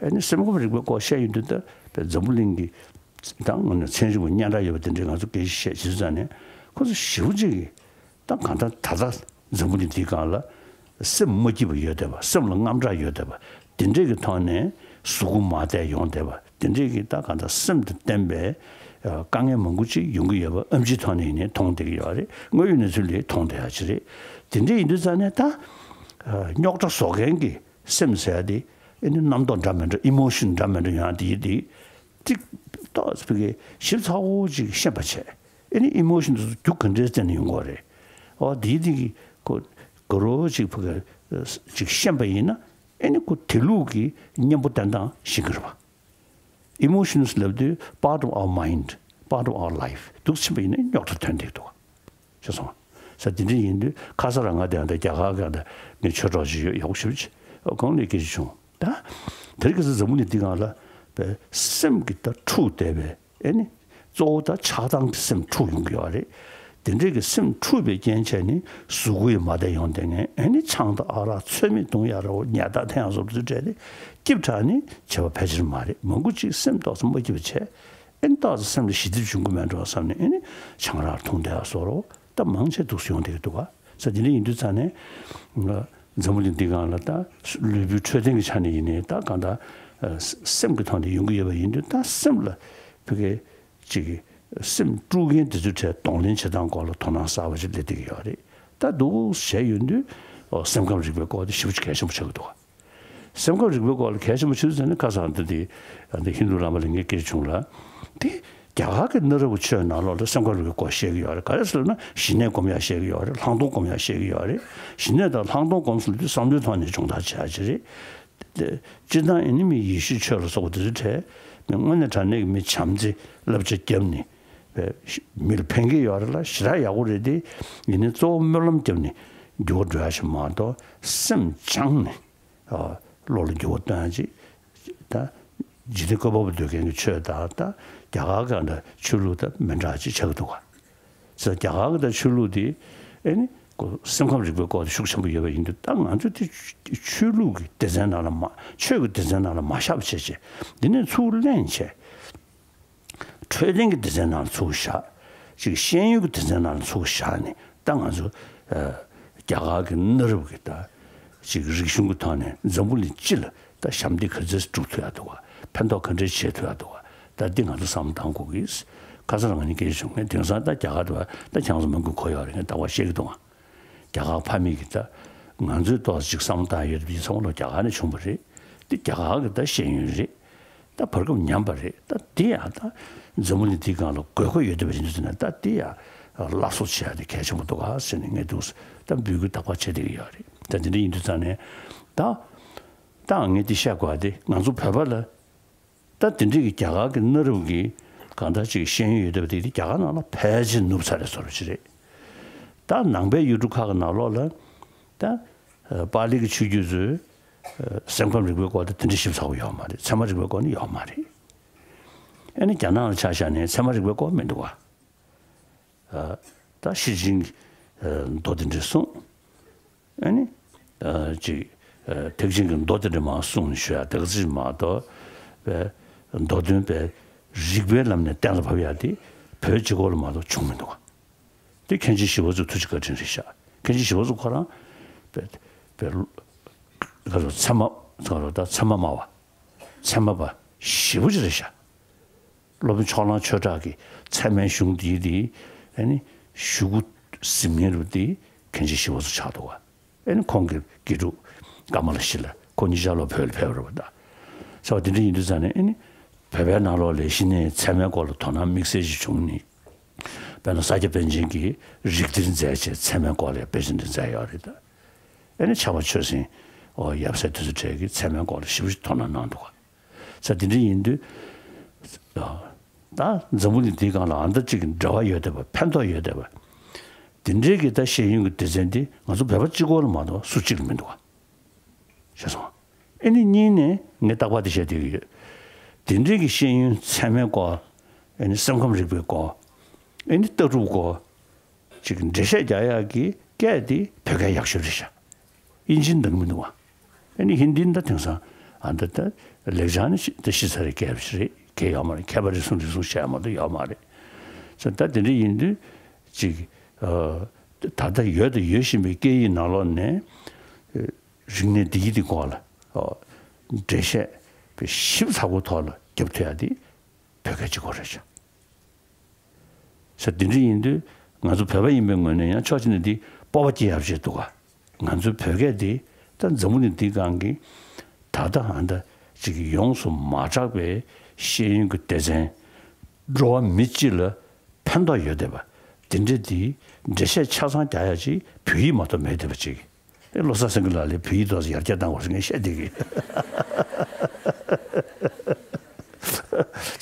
ཨེ་ནི་སེམས་ཁམས་རིག་པའི་སྐོར་བཤད་ཡོང་དུས་ད་བས་འཛམ་བུ་གླིང་གི་ད་ངོས་ནས་ཚན་རིག་པ་སྙན་གྲགས་ཡོད་པ་དེ་འདྲས་ང་ཚོ་སྐད་ཆ་བཤད་བྱེད་དུས་ཙང་ནས་ཁོ་ཚོ་ཞེ་པོ་ཅིག་གིས་ད་གང་ལྟར་ད་ལྟ་འཛམ་བུ་གླིང་འདིའི་སྒང་ལ་སེམས་མ་སྐྱིད་པ་ཡོད་བསྡད་པ། སེམས་ལ་དངངས་སྐྲག་ཡོད་བསྡད་པ། དེ་འདྲས་ཀྱི་ཐོག་ནས་གཟུགས་པོ་མ་བདེ་ཡོང་བསྡད་པ། དེ་འདྲས་ཀྱི་ད་གང་ལྟར་སེམས་དང་བརྟེན་པའི་ཨ་དཀའ་ངལ་མང་པོ་ཅིག་ཡོང་གི་ཡོད་པ་ཨེམ་ཆིའི་ཐོག་ནས་ཡིན་ནའི་མཐོང་བསྡད་ཀྱི་ཡོད་རེད། དངོས་ཡོད་གནས་ཚུལ་ལས་མཐོང་བསྡད་ཡ་ཅིག་རེད། དེ་འདྲས་ཡིན་དུས་ཙང་ནས་ད་ཨ་རྙོག་དྲ་བཟོ་མཁན་གྱི་སེམས་ཟེར་ཡ་དེ་ཨེ་ནི་རྣམ་རྟོག་འདྲ་མི་འདྲ་ཨི་མོ་ཤོན་འདྲ་མི་འདྲ་ཡོང་ཡ་དེ་ཡི་དེ་ཏིག་ཏོག་ཙམ་ཕ་གི་ཞིབ་ཚགས་པོ་ཅིག་ཤེས་པ་བྱས། ཨེ་ནི་ཨི་མོ་ཤོན་དེ་ཚོ་རྒྱུ་ག་འདྲས་བརྟེན་ནས་ཡོང་གི་ཡོད་རེད། ཨོ་དེ་ཡི་དེ་གི་ཁོ་དགའ་རོགས་ཅིག་ཕ་གི་ཅིག་ཤེས་པ་ཡིན་ན་ཨེ་ནི་ཁོ་དེ་ལུགས་ཀྱི་གཉེན་པོ་བསྟེན་སྟངས་ཤེས་ཀྱི་རེད་པ། Emotions ལབ་དུས་part of our mind, part of our life འདུག་ཕྱིན་པ་ཡིན་ན་རྙོག་དྲ་ཐོན་བསྡད་འདུག་ཤེས་སོང་། ས་དེ་འདྲ་ཡིན་དུས་ཁ་སང་རང་ང་དེ་ཡང་ད་རྒྱ་གར་གང་ད་ངའི་ཆོས་གྲོགས་ཅིག་ཡོད། ཡག་པོ་ཞེ་པོ་ཅིག་ཨོ་གང་ལས་སྐད་ཆ་བྱུང་། ད་དེ་རིང་ཁ་སང་འཛམ་བུ་གླིང་འདི་སྒང་ལ་པའི་སེམས་ཀྱི་ད་འཁྲུག་བསྡད་པའི་ཨེ་ནི་གཙོ་བོ་ད་ཆགས་སྡང་གི་སེམས་འཁྲུག་ཡོང་གི་ཡོད་རེད། དེ་འདྲས་ཀྱི་སེམས་འཁྲུག་པའི་རྐྱེན་བྱས་ནས་གཟུགས་པོ་ཡི་མ་བདེ་ཡོང་བསྡད་མཁན་ཨེ་ནི་ཆང་དང་ཨ་རག་ཚོད་མེད་བཏུང་ཡ་ར་བོ་ཉལ་ཐ་འཐེན་ཡ་བཟོ་འདྲ་ཚོ་འདྲས་ཏེ་སྐྱིད་དྲགས་ནི་བྱེད་པ་ཕལ་ཆེར་མ་རེད། མང་པོ་ཅིག་སེམས་ཏོག་ཙམ་མ་སྐྱིད་པ་བྱས། ཨེ་ནི་ཏོག་ཙམ་སེམས་ལ་ཞི་འགྲིབ་འབྱུང་གི་མེད་འགྲོ་བསམ་ནས་ཨེ་ནི་ཆང་རག་འཐུང་བསྡད་ཡ་བཟོ་ར་བོ་ད་མང་ཆེ་འདུག་སེ་ཡོང་བསྡད་ཀྱི་འདུག་ག་ས་དེ་འདྲ་ཡིན་དུས་ཙང་ནས་ང་འཛམ་བུ་གླིང་འདི་སྒང་ལ་ད་ལུས་པོའི་འཕྲོད་བསྟེན་གྱི་ཆ་ནས་ཡིན་ནའི་ད་གང་ལྟར་ཨ་སེམས་ཀྱི་ཐོག་ནས་ཡོང་གི་ཡོད་པ་ཡིན་དུས་ད་སེམས་ལ་ཕ་གི་ཅིག་གི་སེམས་དཀྲུག་མཁན་དེ་ཚོའི་གྲས་གདོང་ལེན་བྱེད་སྟངས་སྐོར་ལ་དོ་སྣང་གསར་པ་ཞིག་སླེབས་བསྡད་ཀྱི་ཡོད་རེད། ད་འདུག་བྱས་ཡོང་དུས་ཨོ་སེམས་ཁམས་རིག་པའི་སྐོར་དེ་ཞེ་པོ་ཅིག་གལ་ཆེན་པོ་ཆགས་ཀྱི་འདུག་ག་སེམས་ཁམས་རིག་པའི་སྐོར་ལ་གལ་ཆེན་པོ་ཆགས་ཟེར་ན་ཁ་སང་འདི་དེ་འདི་ཧིན་རྡུ་བླ་མ་ལ་ངས་སྐད་ཆ་བྱུང་ལ། དེ་རྒྱ་གར་གྱི་གནའ་རབས་ཆོས་ནང་ལོགས་ལ་སེམས་ཁམས་རིག་པའི་སྐོར་བཤད་ཀྱི་ཡོད་རེད། ག་རེ་ཟེར་ན་ཞི་གནས་སྒོམ་ཡག་བཤད་ཀྱི་ཡོད་རེད། ལྷག་མཐོང་སྒོམ་ཡག་བཤད་ཀྱི་ཡོད་རེད། ཞི་གནས་དང་ལྷག་མཐོང་སྒོམ་ཟེར་དུས་བསམ་བློའི་ཐོག་ནས་སྦྱོང་བརྡར་བྱེད་ཡག་ཅིག་རེད། དེ་སྤྱིར་བཏང་ཨེ་ནི་མི་ཡེ་ཤུའི་ཆོས་ལ་སོགས་པ་དེ་ཚོའི་གྲས་མི་དངོས་གནས་དྲང་གནས་ཀྱི་མི་བྱམས་བརྩེ་བསླབ་བྱ་བརྒྱབ་ནས་པའི་མི་ལ་ཕན་གྱི་ཡོད་རེད་ལ་ཞེ་དྲག་ཡག་པོ་རེད་དེ། ཡིན་ནའི་གཙོ་བོ་སྨོན་ལམ་བརྒྱབ་ནས་འགྱུར་བ་འགྲོ་ཡག་ཞིག་མ་གཏོགས་སེམས་སྦྱངས་ནས་ཨ་བློ་ལ་འགྱུར་བ་གཏོང་ཡག་ཅིག་ད་འཇིག་རྟེན་བཀོད་པ་པོ་འདོད་མཁན་གྱི་ཆོས་དང་ད་རྒྱ་གར་གང་འདྲ་ཆོས་ལུགས་དང་མི་འདྲ་ཅིག་ཆགས་ཀྱི་འདུག་ག་ས་རྒྱ་གར་གྱི་ད་ཆོས་ལུགས་དེ་ཨེ་ནི་ཁོ་སེམས་ཁམས་རིག་པའི་སྐོར་དེ་ཤུགས་ཆེན་པོ་ཡོད་པ་ཡིན་དུས་ད་ང་ཚོས་དེ་ཆོས་ལུགས་ཀྱི་སྡེ་ཚན་ནང་ལ་མ་ཆོས་ཀྱི་སྡེ་ཚན་ནང་ལ་མ་བཞག་པ་བྱས་བྱས་འདི་ནས་ཚུར་ལེན་བྱས། འཕྲོད་བསྟེན་གྱི་སྡེ་ཚན་ནང་ལ་ཚུར་བཞག་ཅིག་ཤེས་ཡོན་གྱི་སྡེ་ཚན་ནང་ལ་ཚུར་བཞག་ནས་ད་ང་ཚོ་ཨ་རྒྱ་གར་གྱི་གནའ་རབས་ཀྱི་ད་ཅིག་རིག་གཞུང་གི་ཐོག་ནས་འཛམ་བུ་གླིང་སྤྱི་ལ་ད་ཞབས་འདེགས་ག་ཚོད་སྒྲུབ་ཐུབ་ཡག་འདུག་ག་ཕན་ཐོགས་ག་འདྲས་བྱེད་ཐུབ་ཡག་འདུག་ག་ད་འདི་ང་ཚོ་བསམ་བློ་བཏང་དགོས་ཀྱི། ཁ་སང་ང་གཉིས་སྐད་ཆ་བྱུང་། ངས་དེང་སང་ད་རྒྱ་གར་དུ་བ་ད་ཁྱེད་ཚོ་མང་པོས་གོ་ཡོད་རེད། ངས་ད་བར་བཤད་ཀྱི་འདུག་ག་རྒྱ་གར་ཕ་མེས་ཀྱི་ད་ང་ཚོའི་ཏོག་ཙམ་ཅིག་བསམ་བློ་བཏང་ཡོད་དུས་ཚང་མ་ལོ་རྒྱ་གར་ནས་བྱུང་བ་རེད། འདི་རྒྱ་གར་གྱི་ད་ཤེས་ཡོན་རེད། ད་བར་སྐབས་ཉམས་པ་རེད། ད་འདི་ཡང་ད་འཛམ་བུ་གླིང་འདིའི་སྒང་ལ་དགོས་མཁོ་ཡོད་བསྡད་པ་ཡིན་དུས་ན་ད་འདི་ཡང་སླར་གསོ་བྱེད་ཡག་དེ་གལ་ཆེན་པོ་འདུག་ག་ཟེར་ནས་ངས་འདུག་ད་འབོད་སྐུལ་དག་པ་བྱེད་བསྡད་ཀྱི་ཡོད་རེད། ད་འདི་འདྲ་ཡིན་དུས་ཙང་ནས་ད་ད་ངས་འདི་བཤད་དགོས་པ་དེ་ང་ཚོ་བོད་པ་ལ་ད་དེ་འདྲའི་གི་རྒྱ་གར་གྱི་གནའ་རབས་ཀྱི་གང་ལྟར་ཅིག་ཤེས་ཡོན་ཡོད་བསྡད་པ་དེ་དེ་རྒྱ་གར་ནང་ལ་ཕལ་ཆེར་ནུབ་ཚར་རེད་བཟོ་འདྲ་ཅིག་རེད། ད་ནང་པའི་ཡུལ་གྲུ་ཁག་གི་ནང་ལོགས་ལ་ད་ཨ་པཱ་ལི་གི་ཆོས་བརྒྱུད་ཚོས་ཨ་སེམས་ཁམས་རིག་པའི་སྐོར་དེ་དེ་འདྲ་ཞིབ་ཚགས་པོ་ཡོད་མ་རེད། ཚད་མ་རིག་པའི་སྐོར་ནི་ཡོད་མ་རེད། ཨ་ནི་རྒྱ་ནག་ལ་ཆ་བཞག་ནས་ཚད་མ་རིག་པའི་སྐོར་མི་འདུག་ག་ཨ་ད་ཤེར་ཕྱིན་གྱི་ཨ་མདོ་དེ་འདྲ་གསུངས། ཨ་ནི་ཨ་ཅིག་ཨ་ཐེག་ཆེན་གྱི་མདོ་དེ་འདྲ་མར་གསུངས་ནས་ཞུ་ཡག་དེ་ག་ཚོད་མ་གཏོགས་པའི་མདོ་དོན་པའི་རིགས་པའི་ལམ་ནས་གཏན་ལ་ཕབ་ཡག་དེ་བོད་སྤྱི་ཁོག་ལ་མ་གཏོགས་བྱུང་མི་འདུག་ག་དེ་མཁན་ཆེན་ཞི་བ་འཚོ་ཐུགས་རྗེ་བཀའ་དྲིན་རེད་ཤག་མཁན་ཆེན་ཞི་བ་འཚོ་ཁོ་རང་པའི་པའི་ག་ཚོད་ཚད་མ་ཚོ་རོ་ད་ཚད་མ་སྨྲ་བ་ཚད་མ་པ་ཞེ་པོ་ཅིག་རེད་ཤག་སློབ་དཔོན་ཕྱོགས་གླང་ཆོས་གྲགས་ཀྱི་ཚད་མའི་གཞུང་འདིའི་དེ་ཨ་ནི་གཞུག་གུ་ཟིན་མཁན་རུ་དེ་མཁན་ཆེན་ཞི་བ་འཚོ་ཆགས་འདུག་ག་ཨ་ནི་ཁོང་གི་དགེ་ཕྲུག་ཀ་མ་ལ་ཤཱི་ལ་ཁོ་གཉིས་ཆ་ལོ་བོད་ལ་ཕེབས་པ་རེད་པ། ད་ཟེར་བ་དེ་འདྲ་ཡིན་དུས་ཙང་ནས་ཨ་ནི་བོད་པའི་ནང་ལོགས་ལ་གཞི་ནས་ཚད་མའི་སྐོར་ལ་དོ་སྣང་དམིགས་བསལ་ཞིག་བྱུང་ནས། དཔེར་ན་ས་སྐྱ་པཎ་ཆེན་གྱིས་རིགས་གཏེར་མཛད་བྱས་ཚད་མའི་སྐོར་ལ་དཔེ་ཆ་འདི་མཛད་ཡོད་རེད། ད་ཨ་ནི་ཕྱྭ་པ་ཆོས་སེང་ཨོ་ཡབ་སྲས་དེ་ཚོ་གྲས་ཀྱིས་ཚད་མའི་སྐོར་ལ་ཞེ་པོ་ཅིག་དོ་སྣང་གནང་འདུག་ག་ས་དེ་འདྲ་ཡིན་དུས་ཨ་ད་འཛམ་བུ་གླིང་འདིའི་སྒང་ལ་ཨ་མདའ་གཅིག་གི་འབྲེལ་བ་ཡོད་བསྡད་པ་ཕན་ཐོགས་ཡོད་བསྡད་པ། དེ་འདྲའི་གི་ད་ཤེས་ཡོན་གྱི་སྡེ་ཚན་འདི་ང་ཚོ་བོད་པ་གཅིག་པོ་ལ་མ་གཏོགས་སུ་གཅིག་ལ་མི་འདུག་ག་བྱས་སོང་། ཨེ་ནི་གཉིས་ནས་ངས་རྟག་པར་དེ་བཤད་བསྡད་ཀྱི་ཡོད། དེ་འདྲའི་གི་ཤེས་ཡོན་ཚད་མའི་སྐོར། ཨེ་ནི་སེམས་ཁམས་རིག་པའི་སྐོར། ཨེ་ནི་ལྟ་གྲུབ་སྐོར། ཅིག་འགྲེལ་བཤད་རྒྱག་ཡག་གི་སྐད་དེ་བོད་སྐད་ཡག་ཤོས་རེད་ཤག་དབྱིན་ཇིའི་འདང་མི་འདུག་བ། ཨེ་ནི་ཧིན་དིའི་འདི་དེང་སང་ཨ་འདི་ད་ལེགས་སྦྱར་ནི་ཤི་ད་ཤི་ཚར་རེད། སྐད་རེད་ཤི་རེད། སྐད་ཡོད་མ་རེད། མཁས་པ་རེ་ཟུང་རེ་ཟུང་བཤད་མ་གཏོགས་ཡོད་མ་རེད། ཙང་ད་དེ་འདྲ་ཡིན་དུས་ཅིག་ཨ་ད་ལྟ་ཡོད་དང་ཡོད་བཞིན་པའི་སྐད་ཡིག་ནང་ལོགས་ནས་ཨེ་རིག་གནས་འདི་ཡི་འདི་སྐོར་ལ་ཨོ་འགྲེལ་བཤད་པའི་ཞིབ་ཚགས་པོ་ཐོག་ལ་རྒྱབ་ཐུབ་ཡག་དེ་བོད་སྐད་གཅིག་པོ་རེད་ཤག་ས་འདི་འདྲ་ཡིན་དུས་ང་ཚོ་བོད་པ་ཡིན་པའི་ངོས་ནས་ཡང་ཕྱོགས་གཅིག་ནས་འདི་སྤོབས་པ་སྐྱེ་ཡག་བྱས་འདུག་ག་ང་ཚོའི་བོད་སྐད་འདི་ད་འཛམ་བུ་གླིང་འདིའི་སྒང་གི་ད་ལྟ་ཨ་ད་ཅིག་ཡོངས་སུ་མ་གྲགས་པའི་ཤེས་ཡོན་གྱི་སྡེ་ཚན། འགྲོ་བ་མི་སྤྱི་ལ་ཕན་ཐོགས་ཡོད་བསྡད་པ་འདི་འདྲ་འདི་འགྲེལ་བཤད་ཆ་ཚང་རྒྱག་ཡག་ཅིག་བོད་ཡིག་མ་གཏོགས་མེད་བསྡད་པ་ཅིག་ཨེ་བློ་བཟང་སེང་གེ་ལགས་ལ་བོད་ཡིག་ཏོག་ཙམ་ཡར་རྒྱས་གཏང་དགོས་ཟེར་ངས་བཤད་བསྡད་ཀྱི།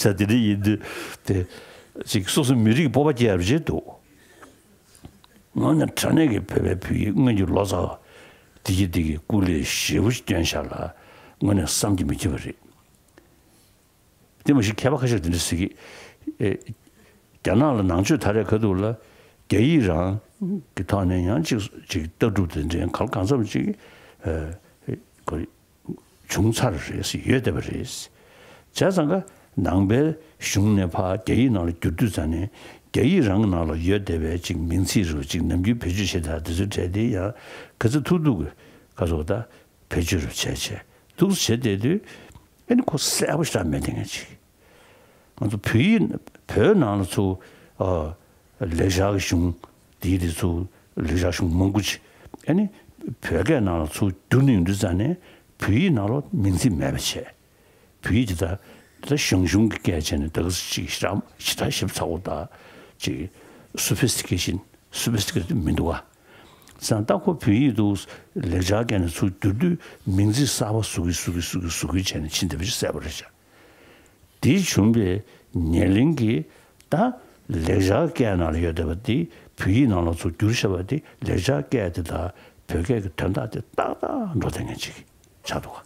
ས་དེ་འདྲ་ཡིན་དུས་དེ་ཅིག་སོ་སོ་མི་རིགས་སྤོབས་པ་སྐྱེ་ཡག་རེད་འདུག་དངོས་གནས་དྲང་གནས་ཀྱི་བོད་པའི་བོད་ཡིག་སྔོན་གྱི་ལོ་ཙཱ་བ་བདེ་སྐྱིད་བདེ་སྐྱིད་སྐུ་ལས་ཞེ་པོ་ཅིག་བཏོན་ཤག་ལ་དངོས་གནས་བསམ་གྱིས་མི་ཁྱབ་པ་རེད། དེ་མ་གཞི་མཁས་པ་ཁ་ཤས་དེ་འདྲ་ཟེར་གི། ཨེ་རྒྱ་ནག་ལ་ནང་ཆོས་ད་རེས་ཁ་ཐུག་ལ་རྒྱ་ཡིག་རང་གི་ཐོག་ནས་ཡང་ཅིག་ཅིག་ལྟ་གྲུབ་དེ་འདྲའི་གང་གང་འཚམ་ཅིག་ཨེ་གོ་བྱུང་ཚར་རེད། ཡོད་བསྡད་པ་རེད། བྱས་ཙང་ཀ་ནང་པའི་གཞུང་ནས་ཕར་རྒྱ་ཡིག་ནང་ལ་བསྒྱུར་དུས་ཙང་ནས་རྒྱ་ཡིག་རང་གི་ནང་ལ་ཡོད་བསྡད་པའི་ཅིག་མིང་ཚིག་རུ་ཅིག་ནམ་རྒྱུན་བེད་སྤྱོད་བྱེད་ད་དེ་ཚོའི་གྲས་དེ་ཡང་ག་ཚོད་ཐུབ་ཐུབ་གི་ག་ཚོད་ད་བེད་སྤྱོད་རུ་བྱས་བྱས་འདུག་བྱེད་བསྡད་དུས་ཨེ་ནི་ཁོ་གསལ་པོ་ཞེ་དྲག་མེད་བསྡད་མཁན་ཅིག་ང་ཚོ་བོད་ཡིག་བོད་ནང་ལ་ཚུར་ཨ་ལེགས་སྦྱར་གྱི་གཞུང་འདིའི་དེ་ཚུར་ལེགས་སྦྱར་གཞུང་མང་པོ་ཅིག་ཨ་ནི་བོད་སྐད་ནང་ལ་ཚུར་བསྒྱུར་ནས་ཡོང་དུས་ཙང་ནས་བོད་ཡིག་ནང་ལ་མིང་ཚིག་མེད་པ་བྱས། བོད་ཡིག་དེ་ད་ད་ཞང་ཞུང་གི་སྐད་བྱས་ནས་ད་ག་ཅིག་ཞེ་དྲག་ཞེ་དྲག་ཞིབ་ཚགས་པོ་དང་ཅིག་sophistication sophisticated མི་འདུག་ག་ཙང་ད་ཁོ་བོད་ཡིག་ཏུ་ལེགས་སྦྱར་སྐད་ནས་ཚུར་བསྒྱུར་དུས་མིང་ཚིག་གསར་པ་བཟོ་གི་བཟོ་གི་བཟོ་གི་བཟོ་གི་བྱས་ནས་ཕྱིན་བསྡད་པ་ཞིག་གསལ་པོ་རེད་ཤག་དེ་བྱུང་བའི་ཉེར་ལེན་གྱིས་ད་ལེགས་སྦྱར་སྐད་ནང་ལ་ཡོད་བསྡད་པ་དེ་བོད་ཡིག་ནང་ལ་ཚུར་བསྒྱུར་བཞག་པ་དེ་ལེགས་སྦྱར་སྐད་དེ་དང་བོད་སྐད་ཀྱི་དོན་དག་དེ་ཏག་ཏག་འགྲོ་བསྡད་མཁན་ཅིག་ཆགས་འདུག་ག་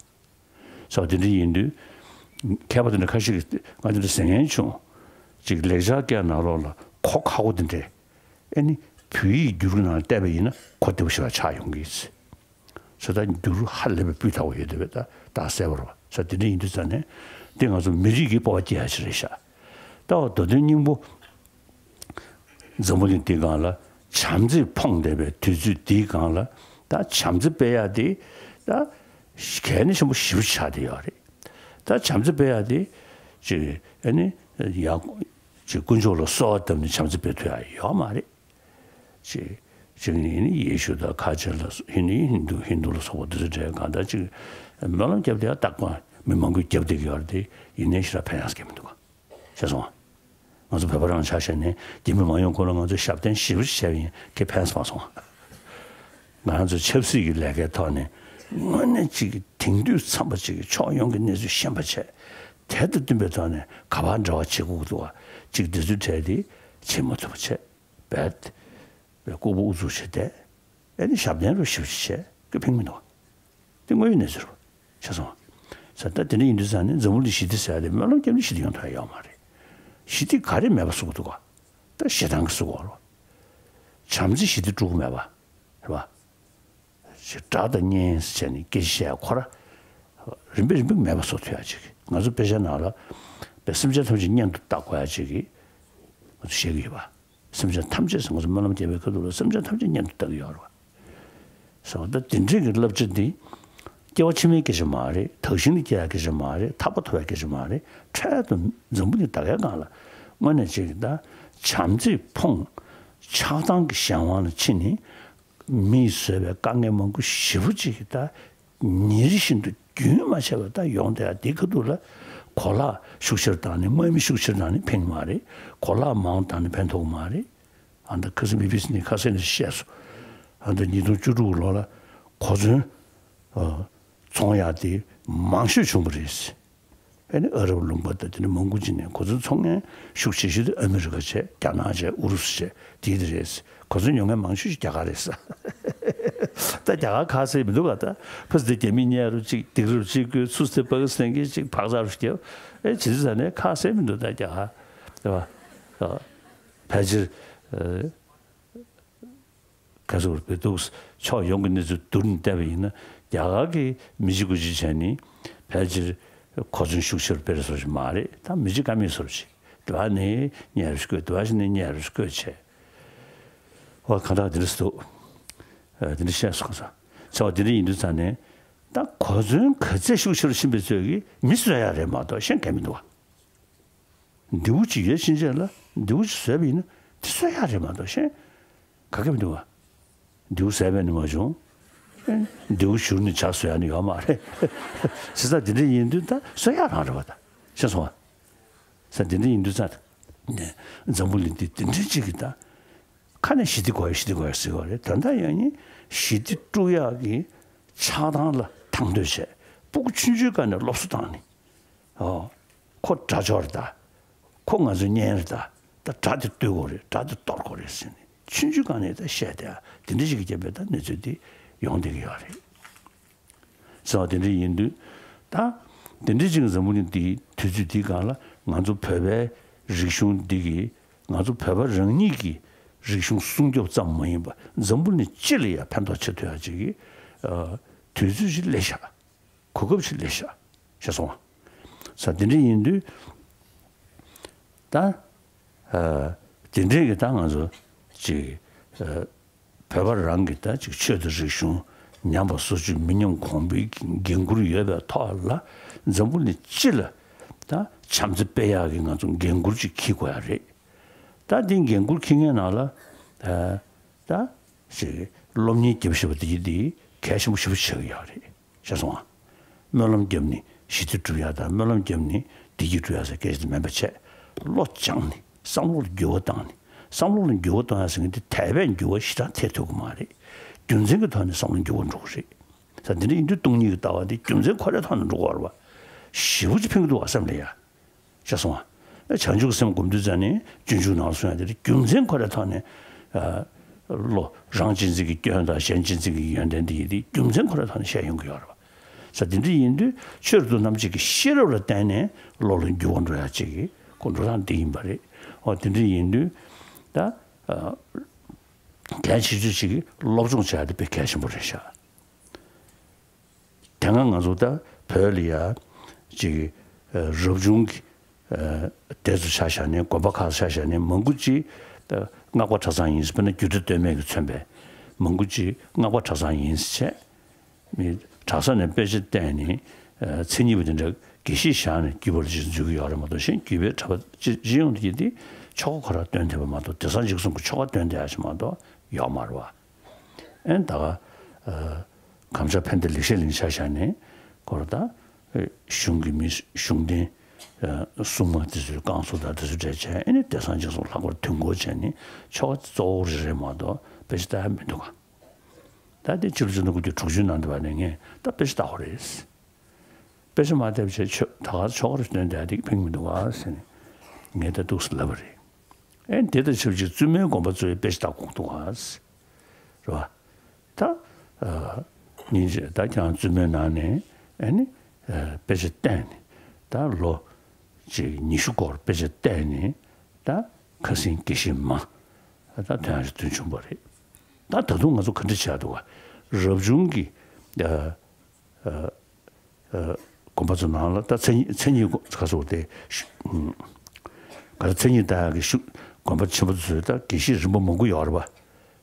ས་དེ་འདྲ་ཡིན་དུས་མཁས་པ་དེ་འདྲ་ཁ་ཤས་ཀྱིས་ང་དེ་འདྲ་ཟེར་མཁན་བྱུང་། ཅིག་ལེགས་སྦྱར་སྐད་ནང་ལོགས་ལ་གོ་ཁག་པོ་དེ་འདྲས་ཨེ་ནི་བོད་ཡིག་བསྒྱུར་གྱི་ནང་བལྟས་པ་ཡིན་ན་གོ་བདེ་པོ་ཞེ་དྲག་ཆགས་ཡོང་གི་ཡིན། ས་ད་འགྱུར་ཧ་ལས་པའི་སྤུས་དག་པོ་ཡོད་དེ་བས་ད་ད་གསལ་པོ་རེད་བ། ས་དེ་འདྲ་ཡིན་དུས་ཙང་ནས་འདི་ང་ཚོ་མི་རིགས་ཀྱི་སྤོབས་པ་སྐྱེ་ཡ་ཞིག་རེད་ཤག་ད་འོ་མདོ་དོན་སྙིང་པོ་འཛམ་བུ་གླིང་འདིའི་སྒང་ལ་བྱམས་བརྩེ་ཕོངས་བསྡད་པའི་དུས་ཚོད་འདིའི་སྒང་ལ་ད་བྱམས་བརྩེ་སྤེལ་ཡ་དེ་ད་གལ་གནད་ཆེན་པོ་ཞེ་པོ་ཆགས་བསྡད་ཡོད་རེད། ད་བྱམས་བརྩེ་སྤེལ་ཡ་དེ་ཅིག་ཨ་ནི་ཡ་ཅིག་དཀོན་མཆོག་ལ་གསོལ་བ་བཏབ་ནས་བྱམས་བརྩེ་སྤེལ་ཐུབ་ཡ་ཡོད་མ་རེད། ཅིག་ཅིག་ནི་ཡེ་ཤུ་དང་ཁ་ཆེ་ལ་སོགས་ཧིན་ནི་ཧིན་དུ་ཧིན་དུ་ལ་སོགས་པ་དེ་ཚོ་གྲས་གང་ལྟར་ཅིག་སྨོན་ལམ་བརྒྱབ་དེ་ཡང་རྟག་པར་མི་མང་པོས་བརྒྱབ་བསྡད་ཀྱི་ཡོད་རེད་དེ་ཡིན་ནའི་ཞེ་དྲག་ཕན་ཡག་གི་མི་འདུག་ག་ཤེས་སོང་ང་ཚོ་བོད་པ་རང་ཆ་བཞག་ནས་རྒྱ་མི་མ་ཡོང་གོང་ལ་ང་ཚོས་ཞབས་བརྟན་ཞེ་པོ་ཅིག་བྱས་པ་ཡིན་གྱི་ཕན་སོང་སོང་། ང་རང་ཚོའི་ཆབ་སྲིད་ཀྱི་ལས་ཀའི་ཐོག་ནས་དངོས་གནས་ཅིག་དེང་དུས་ཚང་མ་ཅིག་ཕྱོགས་ཡོངས་ཀྱི་གནས་ཚུལ་ཤེས་པ་བྱས་དེ་དང་བསྟུན་པའི་ཐོག་ནས་ག་པར་འབྲེལ་བ་བྱེད་དགོས་ཀྱི་འདུག་བ་ཅིག་འདི་ཚོའི་གྲས་དེ་བྱེད་མ་ཐུབ་པ་བྱས། བས། བས་ལྐུགས་པ་ཨུ་ཚུགས་བྱས་ཏེ། ཨེ་ནི་ཞབས་བརྟན་རུ་ཞིབ་ཞིབ་བྱས་ཀི་ཕིང་མི་འདུག་དེ་དངོས་ཡོད་གནས་ཚུལ་རེད་བ། ཤེས་སོང་ང་། ས་ད་དེ་འདྲ་ཡིན་དུས་ཙང་ནས་འཛམ་བུ་གླིང་ཞི་བདེ་ཟེར་ཡ་དེ་སྨོན་ལམ་བརྒྱབ་ནས་ཞི་བདེ་ཡོང་ཐུབ་ཡ་ཡོད་མ་རེད། ཞི་བདེ་ག་རེ་མེད་པ་བཟོ་གི་འདུག་ག་ད་ཞེ་སྡང་གིས་བཟོ་གི་ཡོད་རེད་བ། བྱམས་བརྩེས་ཞི་བདེ་དཀྲུག་གི་མེད་པ། རེད་བ། ཞེས་དགྲ་དང་གཉེན་ཟེར་ནས་སྐད་ཆ་བཤད་ཡ་ཁོ་ར། རིམ་པས་རིམ་པས་མེད་པ་བཟོ་ཐུབ་ཡ་ཅིག་ང་ཚོ་དཔེ་ཆ་ནང་ལ་དཔེ་སེམས་ཅན་ཐམས་ཅད་གཉེན་དུ་བལྟ་དགོས་ཡ་ཅིག་གི་ང་ཚོ་བཤད་ཀྱི་ཡོད་པ། སེམས་ཅན་ཐམས་ཅད་ཟེར་ང་ཚོ་སྨོན་ལམ་རྒྱབ་པའི་ཁ་ཐུག་ལ་སེམས་ཅན་ཐམས་ཅད་གཉེན་དུ་བལྟ་གི་ཡོད་རེད་བ། ཟེར་བ་ད་དེ་འདྲའི་གི་བསླབ་བྱ་འདི་སྐྱེ་བ་ཕྱི་མའི་སྐད་ཆ་མ་རེད། དག་ཞིང་ལ་སྐྱེ་ཡ་སྐད་ཆ་མ་རེད། ཐར་པ་ཐོབ་ཡ་སྐད་ཆ་མ་རེད། འཕྲལ་དུ་འཛམ་བུ་གླིང་ད་གའི་སྒང་ལ་དངོས་གནས་ཅིག་ད་བྱམས་བརྩེས་ཕོངས་ཆགས་སྡང་གི་གཞན་དབང་ལ་ཕྱིན་ནས། མིས་བཟོས་པའི་དཀའ་ངལ་མང་པོ་ཞེ་པོ་ཅིག་གིས་ད་ཉིན་རེ་བཞིན་དུ་རྒྱུན་མ་ཆད་པར་ད་ཡོང་བསྡད་ཡ་འདི་ཁ་ཐུག་ལ་གོ་ལག་ཤུགས་ཆེར་བཏང་ནས་དམག་མི་ཤུགས་ཆེར་བཏང་ནས་ཕན་གི་མ་རེད། གོ་ལག་མང་བཏང་ནས་ཕན་ཐོགས་གི་མ་རེད། ཨ་ད་ཁ་སང་བི་བི་སི་ནས་ཁ་སང་ནས་བཤད་སོང་། ཨ་ད་ཉིས་སྟོང་བཅུ་དྲུག་ལོ་ལ་གོ་མཚོན་ཨ་ཚོང་ཡག་དེ་མང་ཤོས་བྱུང་བ་རེད། ཨ་ནི་ཨ་རབ་ལུང་པ་དང་དེ་འདྲ་མང་པོ་ཅིག་ནས་གོ་མཚོན་འཚོང་མཁན་ཤུགས་ཆེ་ཤོས་དེ་ཨ་མི་རི་ཀ་བྱས། རྒྱ་ནག་བྱས། ཨུ་རུ་སུ་བྱས། དེ་དེ་རེད། གོ་མཚོན་ཉོ་མཁན་མང་ཤོས་ཤིག་རྒྱ་གར་རེད་ས། ད་རྒྱ་གར་ཁ་གསལ་མི་འདུག་ག་ད་ཕ་སི་དེ་རྒྱ་མི་གཉེན་རུ་གཅིག་སྡིགས་རུ་གཅིག་དགོས་ཚུ་སྟེ་པ་ཀི་སི་ཐན་གྱི་གཅིག་བག་ཚ་རུ་རྒྱབ་ཨེ་བྱེད་ཚུལ་ས་ནས་ཁ་གསལ་མི་འདུག་ད་རྒྱ་གར་རེད་བ། ཕལ་ཆེར་ཨེ། ག་ཚོད་རེད་འདུག་ཕྱོགས་ཡོངས་ཀྱི་གནས་ཚུལ་བསྡུར་ནས་བལྟས་པ་ཡིན་ན་རྒྱ་གར་གྱི་མི་གཅིག་དགུ་གཅིག་བྱས་ནས་ཕལ་ཆེར་གོ་མཚོན་ཤུགས་ཆེར་སྤེལ་བཟོ་ཞིག་མ་རེད། ད་མི་གཅིག་ཀ་མེད་བཟོ་ཞིག་དེ་བ་ནས་གཉེར་རུ་བཀོད་དེ་བ་ཞིག་ནས་གཉེར་རུ་བཀོད་བྱས། ཨོ་གང་ལྟར་འདི་འདྲ་སུ་འདུག་འདི་འདྲ་བཤད་སོང་ས་ཚེ་བ་འདི་འདྲ་ཡིན་དུས་ཙང་ནས་ད་གོ་མཚོན་ག་ཚད་ཤུགས་ཆེར་ཕྱིན་པའི་ཚོད་ཀྱིས་མི་གསོད་ཡག་རེད་མ་གཏོགས་གཞན་གང་མི་འདུག་བ། མདེའུ་གཅིག་ཡོད་ཕྱིན་ཆད་ལ་མདེའུ་གཅིག་བཟོས་པ་ཡིན་ན་དེ་གསོད་ཡག་རེད་མ་གཏོགས་གཞན་ག་གེ་མི་འདུག་བ། མདེའུ་ཟས་པས་ནི་མ་བྱུང་། མདེའུ་བཞུར་ནས་ཇ་བཟོ་ཡག་ནི་ཡོད་མ་རེད། བྱས་ཙང་དེ་འདྲ་ཡིན་དུས་ད་གསོད་ཡག་རང་རེད་བ་ད། ཤེས་སོང་བ། ས་དེ་འདྲ་ཡིན་དུས་ཙང་ནས་འཛམ་བུ་གླིང་འདི་དེ་འདྲ་གཅིག་གི་ད་ཁ་ནས་ཞི་བདེ་དགོས་ཡ་ཞི་བདེ་དགོས་ཡ་ཟེར་བ་རེད། ད་ལྟ་ཡང་ནི་ཞི་བདེ་དཀྲུག་ཡག་གི་ཆགས་སྡང་ལ་ཐང་དོད་བྱས་སྤུ་གུ་ཆུང་ཆུང་སྒང་ནས་སློབ་གསོ་བཏང་ནས། ཨོ། ཁོ་དགྲ་ཕྱོགས་རེད་ད། ཁོ་ང་ཚོའི་གཉེན་རེད་ད། ད་དགྲ་དེ་གཏོར་དགོས་རེད། དགྲ་དེ་གཏོར་དགོས་རེད་ཟེར་ནས་ཆུང་ཆུང་སྒང་ནས་ད་བཤད་དེ་དེ་འདྲ་ཞིག་གི་རྐྱེན་པས་ད་གནས་ཚུལ་དེ་ཡོང་བསྡད་ཀྱི་ཡོད་རེད། ཟེར་བ་དེ་འདྲ་ཡིན་དུས་ད་དེ་འདྲ་ཞིག་འཛམ་བུ་གླིང་འདིའི་དུས་ཚོད་འདིའི་སྒང་ལ་ང་ཚོ་བོད་པའི་རིག་གཞུང་འདི་གིས་ང་ཚོ་བོད་པ་རང་ཉིད་ཀྱི་རིག་གཞུང་སྲུང་སྐྱོབ་ཙམ་མ་ཡིན་པར་འཛམ་བུ་གླིང་སྤྱི་ལ་ཡང་ཕན་ཐོགས་བྱེད་ཐུབ་ཡག་ཅིག་གི་དུས་ཚོད་ཅིག་སླེབས་ཤག་གོ་སྐབས་ཤིག་སླེབས་ཤག་ཤེས་སོང་ང་། ས་དེ་འདྲ་ཡིན་དུས་ད་ཨ་དེ་འདྲས་ཀྱི་ད་ང་ཚོ་ཅིག་ཨ་བོད་པ་རང་གི་ད་ཅིག་ཆོས་དང་རིག་གཞུང་ཉམས་པ་སོར་ཆུད་མི་ཉམས་གོང་འཕེལ་གྱི་འགན་འཁུར་ཡོད་པའི་ཐོག་ལ་འཛམ་བུ་གླིང་སྤྱི་ལ་ད་བྱམས་བརྩེ་སྤེལ་ཡག་གི་ང་ཚོ་འགན་འཁུར་ཅིག་འཁྱེར་དགོས་ཡ་རེད། ད་འདི་འགན་འཁུར་འཁྱེར་མཁན་ནང་ལ་ཨ་ད་ཅིག་སློབ་གཉེར་རྒྱབ་ཤེས་པ་དེ་གི་དེ་གལ་ཆེན་པོ་ཞེ་པོ་ཆགས་ཀྱི་ཡོད་རེད། ཤེས་སོང་ང་། སྨོན་ལམ་བརྒྱབ་ནས་ཞི་བདེ་སྒྲུབ་ཡག་དང་སྨོན་ལམ་བརྒྱབ་ནས་བདེ་སྐྱིད་སྒྲུབ་ཡག་ཟེར་སྐད་ཆ་དེ་མིན་པ་བྱས། བློ་སྦྱངས་ནས་བསམ་བློ་ལ་འགྱུར་བ་བཏང་ནས་བསམ་བློ་ལ་འགྱུར་བ་གཏོང་ཡག་ཟེར་མཁན་དེ་དད་པས་འགྱུར་བ་ཞེ་དྲག་ཐེབས་ཐུབ་ཀྱི་མ་རེད། རྒྱུ་མཚན་གྱི་ཐོག་ནས་བསམ་བློ་འགྱུར་བ་འགྲོ་གི་རེད། ས་འདི་འདྲ་ཡིན་དུས་སྟོང་ཉིད་ཀྱི་ལྟ་བ་དེ་རྒྱུ་མཚན་ཁོ་རའི་ཐོག་ནས་འགྲོ་གི་ཡོད་རེད་བ། ཞེ་པོ་ཅིག་ཕན་གྱི་འདུག་བ་བསམ་ལེ་ཡ། ཤེས་སོང་ང་། བྱང་ཆུབ་སེམས་སྒོམ་དུས་ཙམ་ནས་སྤྱོད་འཇུག་ནང་གསུངས་ཡ་དེ་རྒྱུ་མཚན་ཁོ་རའི་ཐོག་ནས་ཨ་བློ་རང་གཅེས་འཛིན་གྱི་སྐྱོན་དང་གཞན་གཅེས་འཛིན་གྱི་ཡོན་ཏན་དེ་ཡི་དེ་རྒྱུ་མཚན་ཁོ་རའི་ཐོག་ནས་བཤད་ཡོང་གི་ཡོད་རེད་བ། ས་དེ་འདྲ་ཡིན་དུས་ཆོས་རབ་ཏུ་རྣམ་འབྱེད་ཀྱི་ཤེས་རབ་ལ་བརྟེན་ནས་བློ་ལ་འགྱུར་བ་འགྲོ་ཡ་གཅིག་གི་ཁོ་འགྲོ་སྟངས་འདི་ཡིན་པ་རེད། འོ་དེ་འདྲ་ཡིན་དུས་ད་ཨ་གལ་ཆེ་ཤོས་ཅིག་གི་སློབ་སྦྱོང་བྱ་ཡ་དེ་དཔེ་གལ་ཆེན་པོ་རེད་ཤག་དེ་སྔ་ང་ཚོ་ད་བོད་ལ་ཡ་ཅིག་ཨ་རབ་བྱུང་གི་ཨ་སྡེ་ཚོ་ཆ་བཞག་ནས་དགོན་པ་ཁག་ཆ་བཞག་ནས་མང་པོ་ཅིག་ད་སྔགས་པ་གྲྭ་ཚང་ཡིན་ཟེར། དཔེར་ན་རྒྱུད་གྲྭ་སྟོད་སྨད་ཀྱིས་མཚོན་པའི་མང་པོ་ཅིག་སྔགས་པ་གྲྭ་ཚང་ཡིན་ཟེར་བྱས། མི་གྲྭ་ས་ནས་དཔེ་ཆ་བལྟས་ནས་ཨ་མཚན་ཉིད་པ་དེ་འདྲ་དགེ་བཤེས་བཞག་ནས་རྒྱུད་པ་ལ་ཅིག་འཛུལ་གྱི་ཡོད་རེད་མ་གཏོགས་གཞན་རྒྱུད་པའི་གྲྭ་པ་སྤྱི་སྤྱི་ཡོངས་དེ་གི་དེ་ཆོ་ག་ཁོ་རང་སྟོན་ཐུབ་པ་མ་གཏོགས་དེང་སང་འཇིགས་གསུམ་གྱི་ཆོ་ག་སྟོན་བསྡད་ཡ་ཞིག་མ་གཏོགས་ཡོད་མ་རེད་བ། ཨེ་ད་ག་ཨ་གམ་ཤ་ཕན་བདེ་ལེགས་བཤད་གླིང་ཆ་བཞག་ནས་ཁོ་ར་ད་ཨེ་གཞུང་གི་མི་གཞུང་བསྟེན་ཨ་སྲུང་མ་དེ་ཚོའི་བསྐང་གསོ་དང་དེ་ཚོ་འདྲ་བྱས། ཨེ་ནི་དེང་སང་འཇིགས་གསུམ་ལྷག་པར་དུས་འཁོར་བྱས་ནས་ཆོ་ག་གཙོ་བོ་རེ་རེ་མ་གཏོགས་དཔེ་ཆ་ལྟ་ཡ་མི་འདུག་ག་ད་དེ་ཕྱི་ལོ་ཆིག་སྟོང་དགུ་བརྒྱ་དྲུག་ཅུ་ནང་དུ་བ་ནས་ངས་ད་དཔེ་ཆ་ལྟ་དགོས་རེད། དཔེ་ཆ་མ་བལྟས་པ་བྱས་ཆོས་ད་ག་ཆོ་ག་རེ་སྟོན་བསྡད་དེ་ཕན་གྱི་མི་འདུག་ག་ཟེར་ནས་ངས་ད་འདུག་སེ་ལབ་པ་རེད། ཨེ་དེ་ལྟར་ཆབས་ཅིག་བཙུན་མའི་དགོན་པ་ཚོའི་དཔེ་ཆ་ལྟ་དགོས་འདུག་ག་རེད་བ། ད་ཨ་སྙིང་རྗེ་ད་ཁྱེད་རང་བཙུན་མའི་ནང་ནས་ཨེ་ནི་ཨ་དཔེ་ཆ་བལྟས་ནས་ད་ལོ་ཅིག་ཉི་ཤུ་སྐོར་དཔེ་ཆ་བལྟས་ནས་ད་ཁ་སང་དགེ་བཤེས་མ་ད་ཐོན་ཡག་ཞིག་ཐོན་བྱུང་བ་རེད། ད་ད་དུང་ང་ཚོ་ག་འདྲ་བྱས་འདུག་ག་རབ་བྱུང་གི་ཨ་ཨ་ཨ་དགོན་པ་ཚོ་ནང་ལ་ད་མཚན་ཉིད་མཚན་ཉིད་ག་སོགས་དེ་ཤུ་ཨུམ་ག་རེ་མཚན་ཉིད་ལྟ་ཡག་གི་ཤུ་དགོན་པ་ཆེན་པོ་ཚོའི་ད་དགེ་བཤེས་རིམ་པ་མང་པོ་ཡོད་རེད་པ།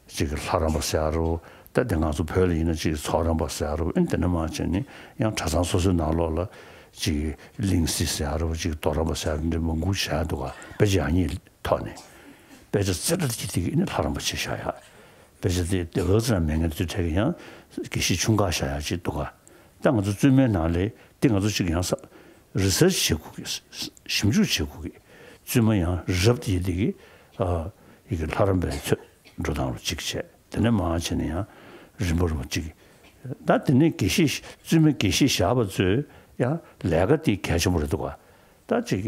ཅིག་ལྷ་རམས་པ་ཟེར་ཡག་རེད། ད་དེ་ང་ཚོ་བོད་ལ་ཡིན་ན་ཅིག་ཚོགས་རམས་པ་ཟེར་ཡག་རེད། ཨེ་དེ་འདྲ་མང་བྱས་ནས་ཡང་གྲྭ་ཚང་སོ་སོའི་ནང་ལོགས་ལ་ཅིག་གླིང་གཟིགས་ཟེར་ཡག་རེད། ཅིག་རྡོ་རམས་པ་ཟེར་ཡག་འདྲ་མང་པོ་བྱས་འདུག་ག་དཔེ་ཆ་ཡག་ཉེས་ཐོག་ནས་དཔེ་ཆ་རྩེ་གྲ་དེ་གི་དེ་གི་ཨེ་ནི་ལྷ་རམས་པ་བྱས་བཞག་ཡག་དཔེ་ཆ་དེ་དེ་ག་ཚོད་ན་མེད་མཁན་དེ་ཚོའི་གྲས་ཀྱི་ཡང་དགེ་བཤེས་ཆུང་ཁག་བཞག་ཡག་ཅིག་འདུག་ག་ད་ང་ཚོ་བཙུན་མའི་ནང་ལ་དེ་ང་ཚོ་ཅིག་ཡང་ས་རི་སར་ཆི་བྱེད་དགོས་ཀྱི། ཞིབ་འཇུག་བྱེད་དགོས་ཀྱི། བཙུན་མ་ཡང་རབ་དེ་དེ་གི་ཨ་ཡི་གེ་ལྷ་རམས་པའི་ཚོད་འགྲོ་སྟངས་རུ་གཅིག་བྱས། དེ་ནས་མང་བྱས་ནས་ཡང་རིམ་པ་རུ་གཅིག་ད་དེ་ནས་དགེ་བཤེས་བཙུན་མའི་དགེ་བཤེས་བཞག་པ་ཚོས་ཡང་ལས་ཀ་དེ་གལ་ཆེན་པོ་རེད་འདུག་ག་ད་ཅིག་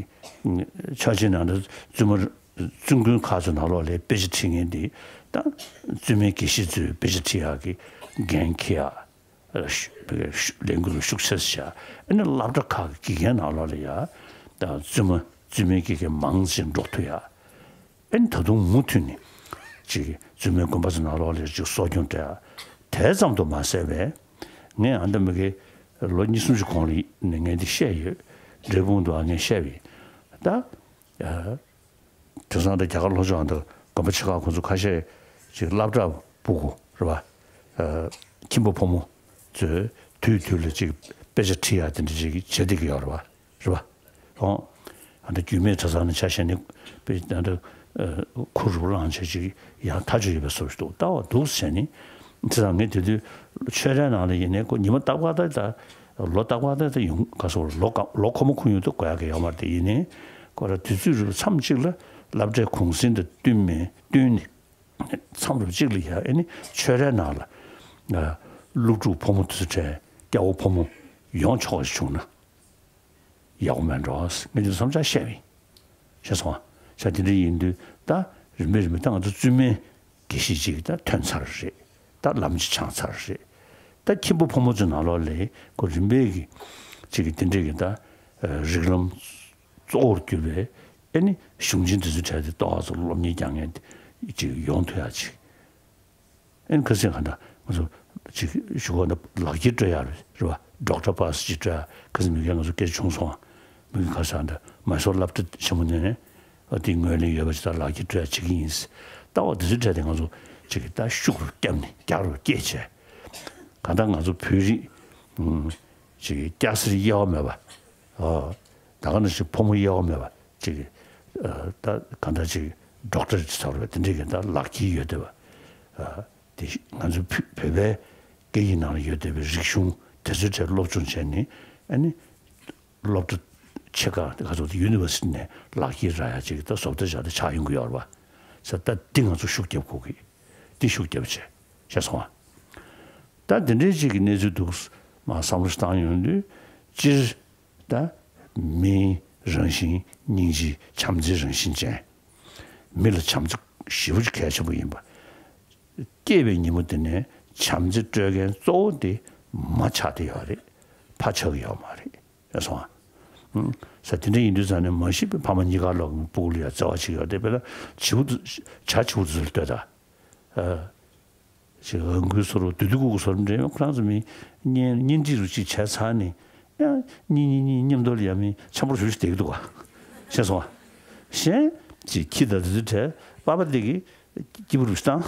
ཆོས་ཆེན་ནང་དུ་བཙུན་མ་བཙུན་དགོན་ཁག་ཚོའི་ནང་ལོགས་ལ་དཔེ་ཆ་ཁྲིད་མཁན་དེ་ད་བཙུན་མའི་དགེ་བཤེས་ཚོས་དཔེ་ཆ་ཁྲིད་ཡག་གི་ འགན་འཁྱེར་ཡ། ཨ་ཤུ་ལས་འགུལ་ལ་ཤུགས་ཆེ་ཙམ་བྱས། ཨ་ནི་སློབ་གྲྭ་ཁག་གི་དགེ་རྒན་ནང་ལོགས་ལ་ཡ་ད་བཙུན་མ་བཙུན་མའི་དགེ་རྒན་མང་ཙམ་འགྲོ་ཐུབ་ཡ། ཨ་ནི་ད་དུང་མུ་མཐུད་ནས་ཅིག་བཙུན་མའི་དགོན་པ་ཚོ་ནང་ལོགས་ལ་ཅིག་གསོ་སྐྱོང་སྤྲད་ཡ། དེ་ཙམ་དུ་མ་ཟད་པས། ངས་ཨ་ད་མི་གེ་ལོ་གཉིས་གསུམ་ཞིག་གོང་ལ་ནས་ངས་འདི་བཤད་ཡོད། འབྲས་སྤུངས་དུ་ཨ་ངས་བཤད་པ་ཡིན། ད་ཨ། དེང་སང་ད་རྒྱ་གར་ལྷོ་ཕྱོགས་འདི་དགོན་པ་ཆེ་ཁག་ཁོང་ཚོ་ཁ་ཤས་ཅིག་སློབ་གྲྭ་སྤུ་གུ་རེད་པ། ཨ་ཁྱིམ་པ་ཕོ་མོ་ཚོས་དུས་དུས་ལ་ཅིག་དཔེ་ཆ་ཁྲིད་ཡ་དེ་འདྲ་ཅིག་བྱེད་བསྡད་ཀྱི་ཡོད་རེད་པ། རེད་པ། ཨོ། ཨ་ད་རྒྱུད་སྨད་གྲྭ་ཚང་ནས་ཆ་བཞག་ནས་དཔེ་ཨ་ད་ཁུ་རུ་བླངས་བྱས་ཅིག་ཡང་ཐག་ཆོད་ཡོད་པའི་བཟོ་ཞིག་འདུག་ལྟ་བ་འདུག་ཟེར་ནས། དེ་དང་ངས་དེ་དུས་ཆོས་རའི་ནང་ལ་ཡིན་ནའི་ཁོ་ཉི་མ་རྟག་པར་ད་ད་ལོ་རྟག་པར་ད་ད་ཡོང་ག་སོང་ལོ་ག་ལོ་ཁོ་མོ་ཁུ་ཡོང་དུ་དགོས་ཡ་གི་ཡོད་མ་རེད། དེ་ཡིན་ནའི་ཁོ་ར་དུས་ཚོད་རུ་མཚམས་གཅིག་ལ་སློབ་གྲྭའི་གུང་སེང་དང་བསྟུན་མེད་བསྟུན་ནས་མཚམས་རུ་གཅིག་ལ་ཡ་ཨེ་ནི་ཆོས་རའི་ནང་ལ་སློབ་ཕྲུག་ཕོ་མོ་དུས་ཚོད་གྲས་སྐྱ་བོ་ཕོ་མོ་ཡོང་ཆོག་པ་ཞིག་བྱུང་ན། ཡག་པོ་མེད་འགྲོ། ངས་འདི་བསམ་འཆར་བཤད་པ་ཡིན། ཤེས་སོང་ཨ། ཤ་དེ་འདྲ་ཡིན་དུས་ད་རིམ་པས་རིམ་པས་ད་ང་ཚོ་བཙུན་མའི་དགེ་བཤེས་ཅིག་ད་ཐོན་ཚར་རེད། ད་ལམ་ཅིག་སྦྱངས་ཚར་རེད། ད་ཁྱིམ་པ་ཕོ་མོ་ཚོའི་ནང་ལོགས་ལ་ཁོ་རིམ་པས་ཀྱི་ཅིག་གི་དེ་འདྲས་ཀྱི་ད་རིགས་ལམ་གཙོ་བོར་གྱུར་པའི་ཨེ་ནི་གཞུང་ཆེན་དེ་ཚོའི་གྲས་དེ་ཏོག་ཙམ་སློབ་གཉེར་རྒྱག་མཁན་ཅིག་ཡོང་ཐུབ་ཡ་ཅིག་ཨེ་ནི་ཁ་སང་ག་འདྲ་ང་ཚོ་ཅིག་ཞུ་ག་འདྲ་ལག་འཁྱེར་སྤྲོད་ཡ་རེད་རེད་པ། ཌོག་ཊར་པཱ་སི་ཅིག་སྤྲོད་ཡ། ཁ་སང་མི་རྒན་ང་ཚོ་སྐད་ཆ་བྱུང་སོང་ཨ། མི་རྒན་ཁ་སང་འདྲ་མ་སོར་སློབ་གྲྭ་ཆེན་མོ་ནས་ཨ་དེ་ངོས་ལེན་ཡོད་པ་ཅིག་དང་ལག་འཁྱེར་སྤྲོད་ཡ་བྱེད་ཀྱི་ཡིན། ལྟ་བ་དེ་ཚོའི་གྲས་དེ་ང་ཚོ་ཅིག་ད་ཤུགས་རུ་བརྒྱབ་ནས་རྒྱག་རུ་བསྐྱེད་བྱས། གང་ལྟར་ང་ཚོ་བོད་རིགས་ཅིག་སྐྱ་སེར་དབྱེ་བ་མེད་པ། ཨ་ད་ག་ནང་བཞིན་ཕོ་མོ་དབྱེ་བ་མེད་པ། ཅིག་ཨ་ད་གང་ལྟར་ཅིག་ཌོག་ཊར་ཅིག་ཚར་བ་དེ་འདྲའི་གི་ད་ལག་འཁྱེར་ཡོད་བསྡད་པ། ཨ་དེ་ང་ཚོ་བོད་བོད་པའི་སྐད་ཡིག་ནང་ལ་ཡོད་བསྡད་པའི་རིག་གཞུང་དེ་ཚོའི་གྲས་སློབ་སྦྱོང་བྱས་ནས་ཨ་ནི་སློབ་གྲྭ་ཆེ་ཁག་ག་ཚོད་ཡུ་ནི་ཝར་སི་ཊི་ནས་ལག་འཁྱེར་རག་ཡ་ཅིག་ད་བཟོ་ལྟ་བཞག་སྟེ་ཆགས་ཡོང་གི་ཡོད་རེད་པ། ས་ད་འདི་ང་ཚོ་ཤུགས་རྒྱབ་དགོས་ཀྱི། འདི་ཤུགས་རྒྱབ་བྱས་ཤེས་སོང་ཨ། ད་དེ་འདྲའི་ཅིག་གི་གནས་ཚུལ་འདུག་མ་བསམ་བློ་བཏང་ཡོང་དུས་སྤྱིར། ད་མིའི་རང་བཞིན་སྙིང་རྗེ་བྱམས་བརྩེའི་རང་བཞིན་ཅན། མི་ལ་བྱམས་བརྩེ་ཞེ་པོ་ཅིག་གལ་ཆེན་པོ་ཡིན་པ། སྐྱེས་པའི་ཉིན་མོ་དེ་ནས་བྱམས་བརྩེ་སྤྲོད་མཁན་གཙོ་བོ་དེ་མ་ཆགས་བསྡད་ཡོད་རེད། ཕ་ཆགས་ཀྱི་ཡོད་མ་རེད། ཡ་སོང་ཨ། ས་དེ་འདྲ་ཡིན་དུས་ཙང་ནས་མ་གཞི་པའི་ཕ་མ་གཉིས་ཀ་ལོག་གི་སྤུ་གུ་ལ་ཡ་བརྩེ་བ་ཅིག་ཡོད་དེ་དཔེར་ན་བྱིའུ་དེ་བྱ་བྱིའུ་དེ་ཚོ་ལ་ལྟོས་ད། ཨ། ཅིག་ཨ་ཁུའི་བཟོ་རུ་བདུད་འདུལ་ཁུག་གི་བཟོ་རུ་འདྲེན་ཡོང་ཁོ་རང་ཚོ་མི་གཉེན་གཉེན་སྒྲིག་རུ་ཅིག་བྱས་ཚར་ནས་ཡང་གཉིས་གཉིས་གཉིས་མཉམ་དུ་ལ་ཡ་མི་འཆམ་པོ་རུ་ཞིག་བསྡད་ཀྱི་འདུག་ག་ཤེས་སོང་ཨ། གཞན་ཅིག་ཁྱི་དང་དེ་ཚོའི་གྲས་པ་པ་དེ་གི་སྐྱིད་པོ་རུ་བཏང་།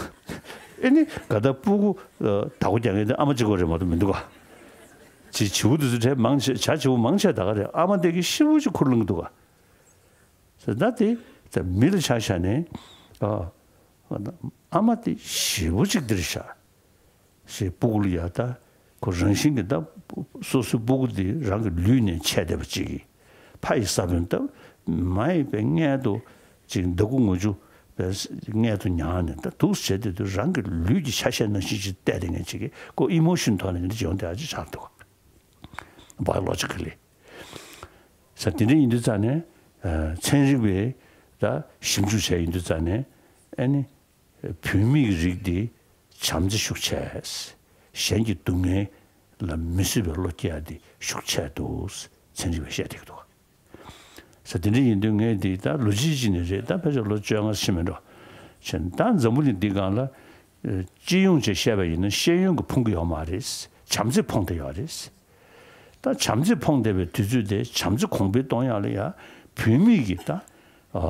ཨེ་ནི་ག་ད་སྤུ་གུ་བདག་པོ་རྒྱག་མཁན་དེ་ཨ་མ་གཅིག་པོ་རེད་མ་གཏོགས་མི་འདུག་ག་ཅིག་བྱིའུ་དེ་ཚོའི་གྲས་མང་ཆེ་བྱ་བྱིའུ་མང་ཆེ་ད་ག་རེད། ཨ་མ་དེ་གི་ཤི་བོ་ཅིག་ཁུར་ལངས་ཀྱི་འདུག་ག་ད་དེ་ད་མི་ལ་ཆ་བཞག་ནས་ཨ། ཨ་མ་དེ་ཞེ་པོ་ཅིག་འདིར་བཞག་ཞེས་སྤུ་གུ་ལ་ཡ་ད་ཁོ་རང་བཞིན་གྱི་ད་སོ་སོའི་སྤུ་གུ་དེ་རང་གི་ལུས་ནས་ཆད་བསྡད་པ་ཅིག་གིས་ཕ་ཡི་ས་བོན་ད་མ་ཡི་པའི་མངལ་དུ་ཅིག་ཟླ་དགུ་ངོ་བཅུ་པའི་མངལ་དུ་མྱངས་ནས་ད་འདུག་བྱས་དེ་དུས་རང་གི་ལུས་ཀྱི་ཆ་ཤས་ནང་བཞིན་ཅིག་བལྟས་བསྡད་མཁན་ཅིག་གིས་ཁོ་ཨི་མོ་ཤོན་ཐོག་ནས་འདི་བྱུང་བསྡད་ཅིག་ཆགས་འདུག Biologically། ས་དེ་འདྲ་ཡིན་དུས་ཙང་ནས་ཨ་ཚན་རིག་པས་ད་ཞིབ་འཇུག་བྱས་ཡིན་དུས་ཙང་ནས་ཨ་ནི་བུད་མེད་ཀྱི་རིགས་འདི་བྱམས་བརྩེ་ཤུགས་ཆེ། གཞན་གྱི་སྡུག་བསྔལ་ལ་མི་བཟོད་པའི་བློ་སྐྱེ་ཡ་འདི་ཤུགས་ཆེ་འདུག་ཚན་རིག་པས་བཤད་བསྡད་ཀྱི་འདུག་ས་དེ་འདྲ་ཡིན་དུས་ངས་འདི་ད་ལོ་གཅིག་ཅིག་ནས་རེད། ད་ཕལ་ཆེར་ལོ་བཅོ་ལྔ་ཕྱིན་མེད་འགྲོ། བྱས་ད་འཛམ་བུ་གླིང་འདི་སྒང་ལ་ཨ་སྤྱི་ཡོངས་བྱས་བཤད་པ་ཡིན་ན་ཤེས་ཡོན་གྱིས་ཕོངས་ཀྱི་ཡོད་མ་རེད། བྱམས་བརྩེས་ཕོངས་བསྡད་ཡོད་རེད། ད་བྱམས་བརྩེས་ཕོངས་བསྡད་པའི་དུས་ཚོད་དེ་བྱམས་བརྩེ་གོང་འཕེལ་གཏོང་ཡག་ལ་ཡ་བུད་མེད་ཀྱི་ད་ཨ་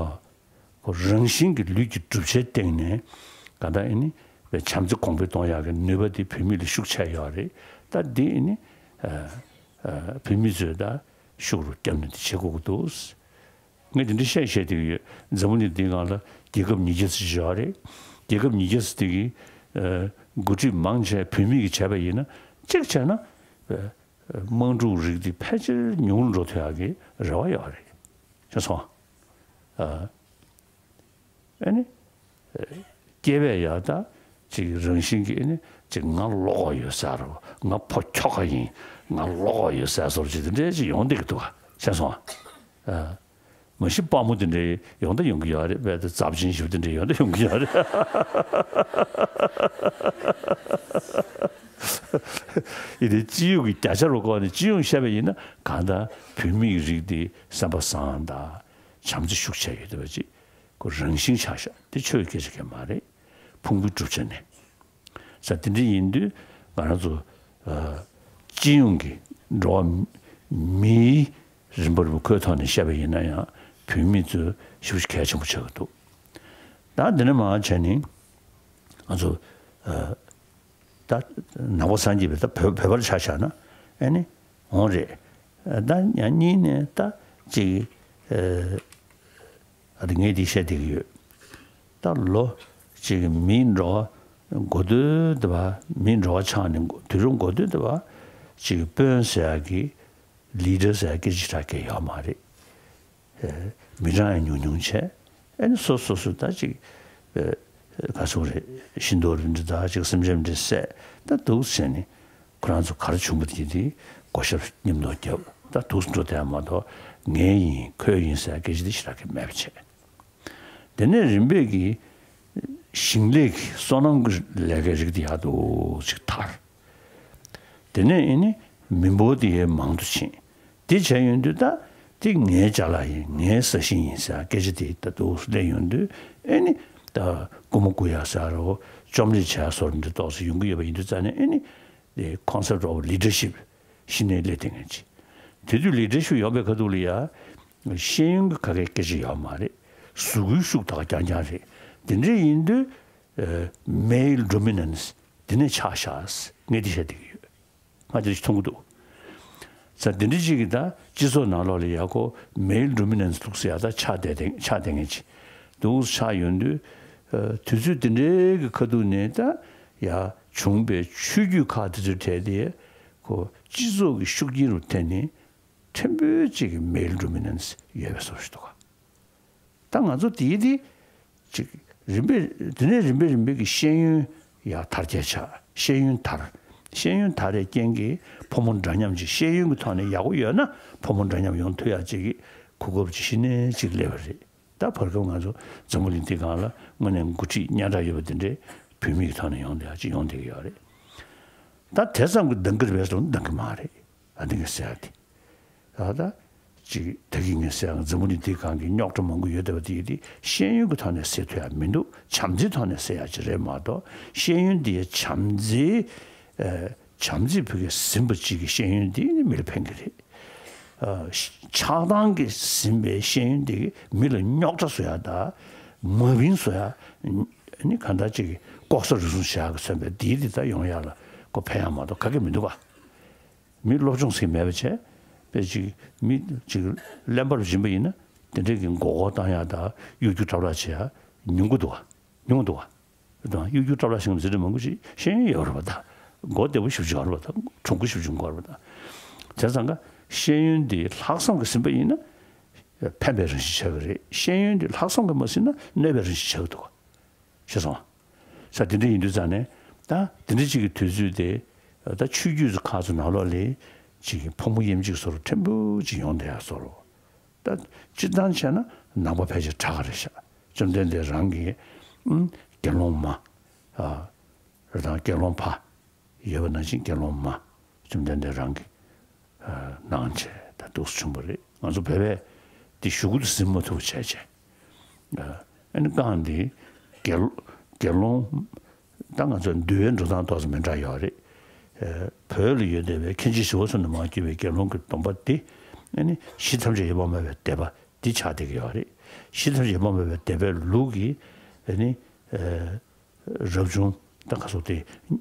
ཁོ་རང་བཞིན་གྱི་ལུས་ཀྱི་གྲུབ་ཆའི་སྟེང་ནས་ག་ད་ཨེ་ནི་བྱམས་བརྩེ་གོང་འཕེལ་གཏོང་ཡག་གི་ནུས་པ་དེ་བུད་མེད་ལ་ཤུགས་ཆེ་ཡོད་རེད། ད་འདི་ཨེ་ནི་ཨ་ཨ་བུད་མེད་ཚོས་ད་ཤུགས་རུ་བརྒྱབ་ནས་དེ་བྱེད་དགོས་ཀྱི་འདུག་ངས་དེ་འདྲ་བཤད་བཤད་བསྡད་ཀྱི་ཡོད། འཛམ་བུ་གླིང་འདིའི་སྒང་ལ་རྒྱལ་ཁབ་ཉིས་བརྒྱ་ཙམ་ཞིག་ཡོད་རེད། རྒྱལ་ཁབ་ཉིས་བརྒྱ་ཙམ་དེ་གི་ཨ་འགོ་ཁྲིད་མང་ཆེ་བུད་མེད་ཀྱིས་བྱས་པ་ཡིན་ན་གཅིག་བྱས་ན་ཨ་དམངས་ཕྲུག་རིགས་འདི་ཕལ་ཆེར་ཉུང་རུ་འགྲོ་ཐུབ་ཡག་གི་རེ་བ་ཡོད་རེད། ཤེས་སོང་ཨ། ཨ་ནི། སྐྱེས་པས་ཡང་ད་ཅིག་རང་བཞིན་གྱིས་ཨ་ནི་ཅིག་ང་བློ་ཁོག་ཡོད་ས་རུ་ང་ཕོ་ཁྱོ་ག་ཡིན། ང་བློ་ཁོག་ཡོད་ས་བཟོ་ཅིག་དེ་འདྲའི་ཅིག་ཡོང་བསྡད་ཀྱི་འདུག་ག་ཤེས་སོང་ཨ། མ་གཞི་དཔའ་མོ་དེ་འདྲའི་ཡོང་ད་ཡོང་གི་ཡོད་རེད། དཔེ་ད་ཛབ་ཆེན་ཞིག་དེ་འདྲའི་ཡོང་ད་ཡོང་གི་ཡོད་རེད། ཡིན་ཏེ་སྤྱི་ཡོངས་ཀྱི་བརྒྱ་ཆ་རུ་བཀོད་ནས་སྤྱི་ཡོངས་བཤད་པ་ཡིན་ན། གང་ལྟར་བོད་མི་ཡི་རིགས་དེ་སེམས་པ་བཟང་དང་བྱམས་བརྩེ་ཤུགས་ཆེ་ཡོད་བསྡད་པ་ཅིག་ཁོ་རང་བཞིན་ཆགས་ཤག་དེ་ཆོས་སྐད་ཆ་གང་ཡང་མ་རེད། ཕུང་པོའི་གྲུབ་ཆ་ནས། ས་དེ་འདྲ་ཡིན་དུས་ང་རང་ཚོ་ཨ་སྤྱི་ཡོངས་ཀྱི་འགྲོ་བ་མིའི་རིམ་པ་རིམ་པ་ཁོའི་ཐོག་ནས་བཤད་པ་ཡིན་ན་ཡང་བོད་མི་ཚོས་ཞེ་པོ་ཅིག་གལ་ཆེན་པོ་ཆགས་ཀྱི་འདུག་ད་འདི་ནས་མར་བྱས་ནས་ང་ཚོ་ཨ་ད་ནང་པ་སངས་རྒྱས་པའི་ད་བོད་བོད་པར་ཆ་བཞག་ན་ཨ་ནི་འོང་རེད། ད་ཡང་གཉིས་ནས་ད་ཅིག་ཨ། ཨ་དེ་ངས་འདི་བཤད་བསྡད་ཀྱི་ཡོད། ད་ལོ་གཅིག་མིའི་འགྲོ་བ་འགོ་སྟོད་དེ་བ་མིའི་འགྲོ་བ་ཆགས་ནས་འགོ་དུས་རབས་འགོ་སྟོད་དེ་བ་གཅིག་དཔོན་ཟེར་ཡག་གི་ལི་ཌར་ཟེར་ཡག་སྐད་ཆ་ཞེ་དྲག་གང་ཡང་ཡོད་མ་རེད། ཨེ་མི་གྲངས་ཡང་ཉུང་ཉུང་བྱས། ཨ་ནི་སོ་སོ་སོ་ད་ཅིག་ཨེ་ག་ཚོད་རེད། ཤིང་ཏོག་རེ་འདྲ་ད་ཅིག་སེམས་ཅན་འདྲ་བསད་ད་འདུག་ཟེར་ནས་ཁོ་རང་ཚོ་ག་རེ་བྱུང་བ་དེ་དེ་བགོ་བཤའ་མཉམ་དུ་བརྒྱབ། ད་འདུག་སེ་འགྲོ་བསྡད་ཡ་མ་གཏོགས་ངའི་ཡིན་ཁོའི་ཡིན་ཟེར་སྐད་ཆ་དེ་ཞེ་དྲག་གི་མེད་པ་བྱས། དེ་ནས་རིམ་པས་ཀྱི་ཞིང་ལས་ཀྱི་སོ་ནམ་གྱི་ལས་ཀའི་རིགས་དེ་ཡག་ཏུ་ཅིག་དར། དེ་ནས་ཨེ་ནི་མི་འབོར་དེ་ཡང་མང་དུ་ཕྱིན། དེ་བྱས་ཡོང་དུས་ད་དེ་ངའི་ཅ་ལག་ཡིན། ངའི་ས་ཞིང་ཡིན་ཟེར་སྐད་ཆ་དེ་ད་འདུག་སེ་སླེབས་ཡོང་དུས་ཨེ་ནི་ད་རྐུ་མ་རྐུ་ཡག་ཟེར་རོ། བཅོམ་ལས་བྱས་སོར་འདི་ཏོག་ཙམ་ཡོང་གི་ཡོད་པ་ཡིན་དུས་ཙང་ནས་ཨེ་ནི། The concept of leadership ཤི་ནས་སླེབས་བསྡད་མཁན་ཅིག་དེ་དུས་ལི་ཌར་ཤིབ་ཡོད་པའི་ཁ་ཐུག་ལ་ཡ། ཤེས་ཡོན་གྱི་ག་གའི་སྐད་ཆ་ཡོད་མ་རེད། གཟུགས་པོའི་ཤུགས་དང་རྐྱང་རྐྱང་རེད། དེ་འདྲ་ཡིན་དུས་ཨ་male dominance དེ་ནས་ཆགས་ཤག་ངས་འདི་བཤད་བསྡད་ཀྱི་ཡོད། ང་འདི་མཐོང་གི་འདུག་ས་དེ་འདྲ་ཅིག་གིས་ད་སྤྱི་ཚོགས་ནང་ལོགས་ལ་ཡ་ཁོ་male dominance འདུག་ཟེར་ཡ་ད་ཆགས་བསྡད་བསྡད་ཆགས་བསྡད་མཁན་ཅིག་འདུག་ཆགས་ཡོང་དུས་ཨ་དུས་ཚོད་དེ་འདྲའི་གི་ཁ་ཐུག་ནས་ད་ཡ་བྱུང་བའི་ཆོས་བརྒྱུད་ཁག་དེ་ཚོའི་གྲས་དེ། ཁོ་སྤྱི་ཚོགས་ཀྱི་ཤུགས་རྐྱེན་རུ་འཐེན་ནས་ཕྲན་བུ་ཅིག་གི་male dominance ཡོད་པའི་བཟོ་ཞིག་འདུག་ག་ད་ང་ཚོ་དེའི་དེ་ཅིག་རིམ་པས་དེ་ནས་རིམ་པས་རིམ་པས་ཀྱི་ཤེས་ཡོན་ཡག་དར་རྒྱས་ཆགས། ཤེས་ཡོན་དར། ཤེས་ཡོན་དར་བའི་རྐྱེན་གྱིས་ཕོ་མོ་འདྲ་མཉམ་ཅིག་ཤེས་ཡོན་གྱི་ཐོག་ནས་ཡག་པོ་ཡོད་ན་ཕོ་མོ་འདྲ་མཉམ་ཡོང་ཐུབ་ཡག་ཅིག་གི་གོ་སྐབས་ཅིག་གཞི་ནས་ཅིག་སླེབས་པ་རེད། ད་བར་སྐབས་ང་ཚོ་འཛམ་བུ་གླིང་འདི་སྒང་ལ་དངོས་གནས་འགོ་ཁྲིད་སྙན་གྲགས་ཡོད་པ་དེ་འདྲའི་བུད་མེད་ཀྱི་ཐོག་ནས་ཡོང་བསྡད་ཡག་ཅིག་ཡོང་བསྡད་ཀྱི་ཡོད་རེད། ད་དེ་ཙམ་གྱིས་འདང་གི་རེད་པས་ཟེར་ན་འདང་གི་མ་རེད། ཨ་འདི་ངས་ཟེར་ཡག་དེ། ད་ད་ཅིག་ད་གིན་ངས་ཟེར་ཡག་འཛམ་བུ་གླིང་འདི་སྒང་གི་རྙོག་དྲ་མང་པོ་ཡོད་བསྡད་པ་དེ་དེ་ཤེས་ཡོན་གྱི་ཐོག་ནས་སེལ་ཐུབ་ཡག་མི་འདུག་བྱམས་བརྩེའི་ཐོག་ནས་སེལ་ཡག་ཅིག་རེད་མ་གཏོགས་ཤེས་ཡོན་འདི་བྱམས་བརྩེའི་ཨ་བྱམས་བརྩེའི་བུ་གས་ཟིན་པ་ཅིག་གི་ཤེས་ཡོན་འདི་ནི་མི་ལ་ཕན་གི་རེད། ཨ་ཆགས་སྡང་གིས་ཟིན་པའི་ཤེས་ཡོན་འདི་གིས་མི་ལ་རྙོག་དྲ་བཟོ་ཡག་དང་མ་བིན་བཟོ་ཡག་ནི་གང་ལྟར་ཅིག་གི་ལྐོག་ཟ་རུལ་སུངས་བྱེད་ཡག་གི་མཚོན་པའི་འདི་འདི་ད་ཡོང་ཡག་ལ་ཁོ་ཕན་ཡག་མ་གཏོགས་ག་གེ་མི་འདུག་ག་མི་སློབ་སྦྱོང་ཟིག་མེད་པ་བྱས་པས་ཅིག་མི་ཅིག་གླེན་པར་སྦྱིན་པ་ཡིན་ན་དེ་འདྲས་ཀྱི་མགོ་སྐོར་བཏང་ཡག་དང་གཡོ་སྒྱུ་འཁྲབ་ར་བྱེད་ཡག་ཉུང་གི་འདུག་ག་ཉུང་གི་འདུག་ག་དང་གཡོ་སྒྱུ་འཁྲབ་ར་བྱེད་མཁན་ཟེར་མང་པོ་ཞིག་ཤེས་ཡོན་ཡོད་རེད་པ། ད་མགོ་བདེ་པོ་ཞེ་པོ་ཅིག་ཡོད་རེད་པ། ད་གྲུང་པོ་ཞེ་པོ་ཅིག་དགོས་རེད་པ། ད་དེ་ཙང་ཀ་ཤེས་ཡོན་འདི་ལྷག་བསམ་གྱིས་ཟིན་པ་ཡིན་ན་ཕན་པའི་རང་བཞིན་ཆགས་ཀྱི་རེད། ཤེས་ཡོན་འདི་ལྷག་བསམ་གྱིས་མ་ཟིན་ན་གནོད་པའི་རང་བཞིན་ཆགས་ཀྱི་འདུག་ག་ཤེས་སོང་། ས་དེ་འདྲ་ཡིན་དུས་ཙང་ནས་ད་དེ་འདྲ་ཅིག་གི་དུས་ཚོད་དེ་ད་ཆོས་བརྒྱུད་ཁག་ཚོ་ནང་ལོགས་ལ་ཅིག་གི་ཕོ་མོ་དབྱེ་འབྱེད་བཟོ་འདྲ་ཕྲན་བུ་ཅིག་ཡོང་བསྡད་ཡག་བཟོ་འདྲ། ད་སྤྱིར་བཏང་བྱས་ན་ནང་པ་ཕལ་ཆེར་དྲག་ག་རེད་ཤག་བཅོམ་ལྡན་འདས་རང་གི་ཨུམ་དགེ་སློང་མ་ཨ་རེད་དང་དགེ་སློང་ཕ་ཡོད་པ་ནང་བཞིན་དགེ་སློང་མ་བཅོམ་ལྡན་འདས་རང་གི་ཨ་གནང་བྱས་ད་འདུག་སེ་བྱུང་བ་རེད། ང་ཚོ་བོད་པས་དེ་གཞུག་གུ་དེ་ཟིན་མ་ཐུབ་པ་བྱས་བྱས། ཨ་ནི་རྐང་འདི་དགེ་དགེ་སློང་ད་ང་ཚོ་འདུལ་བའི་འགྲོ་སྟངས་ཏོག་ཙམ་མི་འདྲ་ཡོད་རེད། ཨ་བོད་ལ་ཡོད་བསྡད་པའི་མཁན་ཆེན་ཞི་བ་འཚོ་ནས་མར་བརྒྱུད་པའི་དགེ་སློང་གི་སྡོམ་པ་འདི་ཨ་ནི་གཞི་ཐམས་ཅད་ཡོད་པར་སྨྲ་བའི་སྡེ་པ་འདི་ཆགས་བསྡད་ཀྱི་ཡོད་རེད། གཞི་ཐམས་ཅད་ཡོད་པར་སྨྲ་བའི་སྡེ་པའི་ལུགས་ཀྱི་ཨ་ནི་ཨ་རབ་བྱུང་ད་ག་སོགས་ཏེ་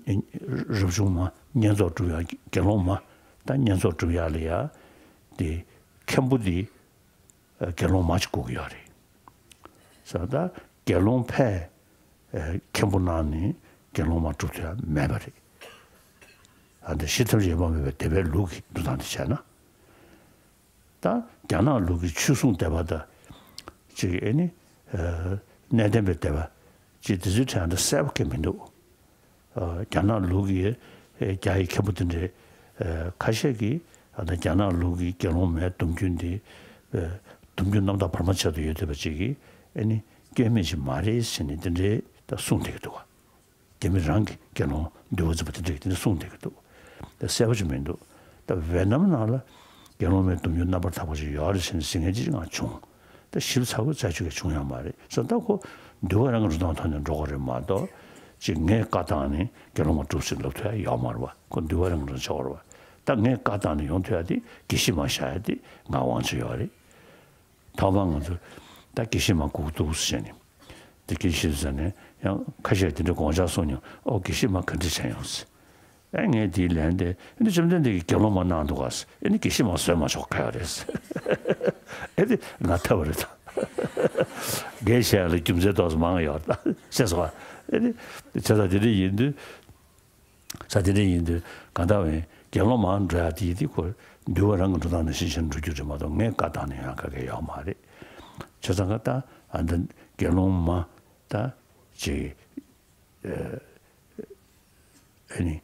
རབ་བྱུང་མ་བསྙེན་རྫོགས་སྒྲུབ་ཡག་དགེ་སློང་མ་ད་བསྙེན་རྫོགས་སྒྲུབ་ཡག་ལ་ཡ་དེ་མཁན་པོ་འདི་དགེ་སློང་མ་ཅིག་དགོས་ཀྱི་ཡོད་རེད། ས་ད་དགེ་སློང་ཕས་མཁན་པོ་གནང་ནས་དགེ་སློང་མ་སྒྲུབ་ཐུབ་ཡག་མེད་པ་རེད། ཨ་འདི་གཞི་ཐམས་ཅད་ཡོད་པར་སྨྲ་བའི་སྡེ་པའི་ལུགས་ཀྱི་འགྲོ་སྟངས་དེ་བྱས་ན། ད་རྒྱ་ནག་ལུགས་ཀྱི་ཆོས་སྲུང་སྡེ་པ་དང་ཅིག་ཨེ་ནི་ཨ་གནས་བརྟན་པའི་སྡེ་པ་ཅིག་དེ་ཚོའི་གྲས་འདྲ་གསལ་པོ་གང་མི་འདུག་ཨ་རྒྱ་ནག་ལུགས་ཀྱི་ཨེ་རྒྱ་ཡི་མཁན་པོ་དེ་འདྲའི་ཨེ་ཁ་ཤས་ཀྱིས་ཨ་ད་རྒྱ་ནག་ལུགས་ཀྱི་དགེ་སློང་མའི་སྡོམ་རྒྱུན་འདི་ཨེ་ སྡོམ་རྒྱུན་རྣམ་དག་བར་མ་ཆད་དུ་ཡོད་བསྡད་པ་ཅིག་གིས་ཨ་ནི་སྐྱོན་མེད་ཅིག་མ་རེད་ཟེར་ནས་དེ་འདྲའི་ད་གསུངས་བསྡད་ཀྱི་འདུག་བ། རྒྱ་མི་རང་གི་དགེ་སློང་འདུལ་བ་འཛིན་པ་དེ་འདྲས་ཀྱིས་དེ་འདྲ་གསུངས་བསྡད་ཀྱི་འདུག། ད་གསལ་པོ་ཅིག་མི་འདུག། ད་ཝེ་ནམ་ནང་ལ་དགེ་སློང་མའི་སྡོམ་རྒྱུན་རྣམ་པར་དག་པ་ཅིག་ཡོད་རེད་ཟེར་ནས་ཟིན་མཁན་ཅིག་ང་བྱུང་། ད་ཞིབ་ཚགས་པོ་རྩད་གཅོད་ཀྱི་བྱུང་ཡོད་མ་རེད་ཟེར། ད་ཁོ་འདུལ་བ་རང་གི་འགྲོ་སྟངས་ཐོག་ནས་འགྲོ་དགོས་རེད་མ་གཏོགས། ཅིག་ངས་བཀའ་བཏང་ནས་དགེ་སློང་མ་སྒྲུབ་ཟེར་ལབ་ཐུབ་ཡ་ཡོད་མ་རེད་བ། ཁོ་འདུལ་བ་རང་གི་འགྲོ་སྟངས་ཆགས་པ་རེད་བ། ད་ངས་བཀའ་བཏང་ནས་ཡོང་ཐུབ་ཡ་དེ་དགེ་བཤེས་མ་བཞག་ཡ་དེ་ང་དབང་ཆ་ཡོད་རེད། ཐོག་མར་ང་ཚོ་ད་དགེ་བཤེས་མ་སྒུག་འདུག་ཟེར་ནས། དེ་དགེ་བཤེས་ཟེར་ནས་ཡང་ཁ་ཤས་དེ་འདྲ་དགོངས་འཆར་གསུངས་མྱོང་། ཨོ་དགེ་བཤེས་མ་ག་འདྲ་བྱས་ཡོང་ཟེར། ཨེ་ངས་དེའི་ལན་དེ་ཨེ་འདི་བཅོམ་ལྡན་འདས་ཀྱིས་དགེ་སློང་མ་གནང་འདུག་ག་ཟེར། ཨེ་ནི་དགེ་བཤེས་མ་བཟོས་མ་ཆོག་ག་ཡོད་རེད་ཟེར། ཨེ་དེ་ང་ཐབས་རེད་ད། འགན་བཞེས་ཡ་ལ་རྒྱུ་མཚན་ཏོག་ཙམ་མང་ཡོད་ད་ཤེས་སོང་ཨ། ཨེ་དེ་བྱས་ཙང་དེ་འདྲ་ཡིན་དུས། ས་དེ་འདྲ་ཡིན་དུས་གང་ལྟར་བས་དགེ་སློང་མར་འགྲོ་ཡ་དེ་ཡིན་དུས་ཁོ་འདུལ་བ་རང་གི་འགྲོ་སྟངས་ནང་བཞིན་བྱས་ནས་འགྲོ་རྒྱུ་རེད་མ་གཏོགས་ངས་བཀའ་བཏང་ནས་ཡང་ག་གེ་ཡོད་མ་རེད། བྱས་ཙང་ད་ཨ་ད་དགེ་སློང་མ་ད་ཅིག་ཨ་ནི་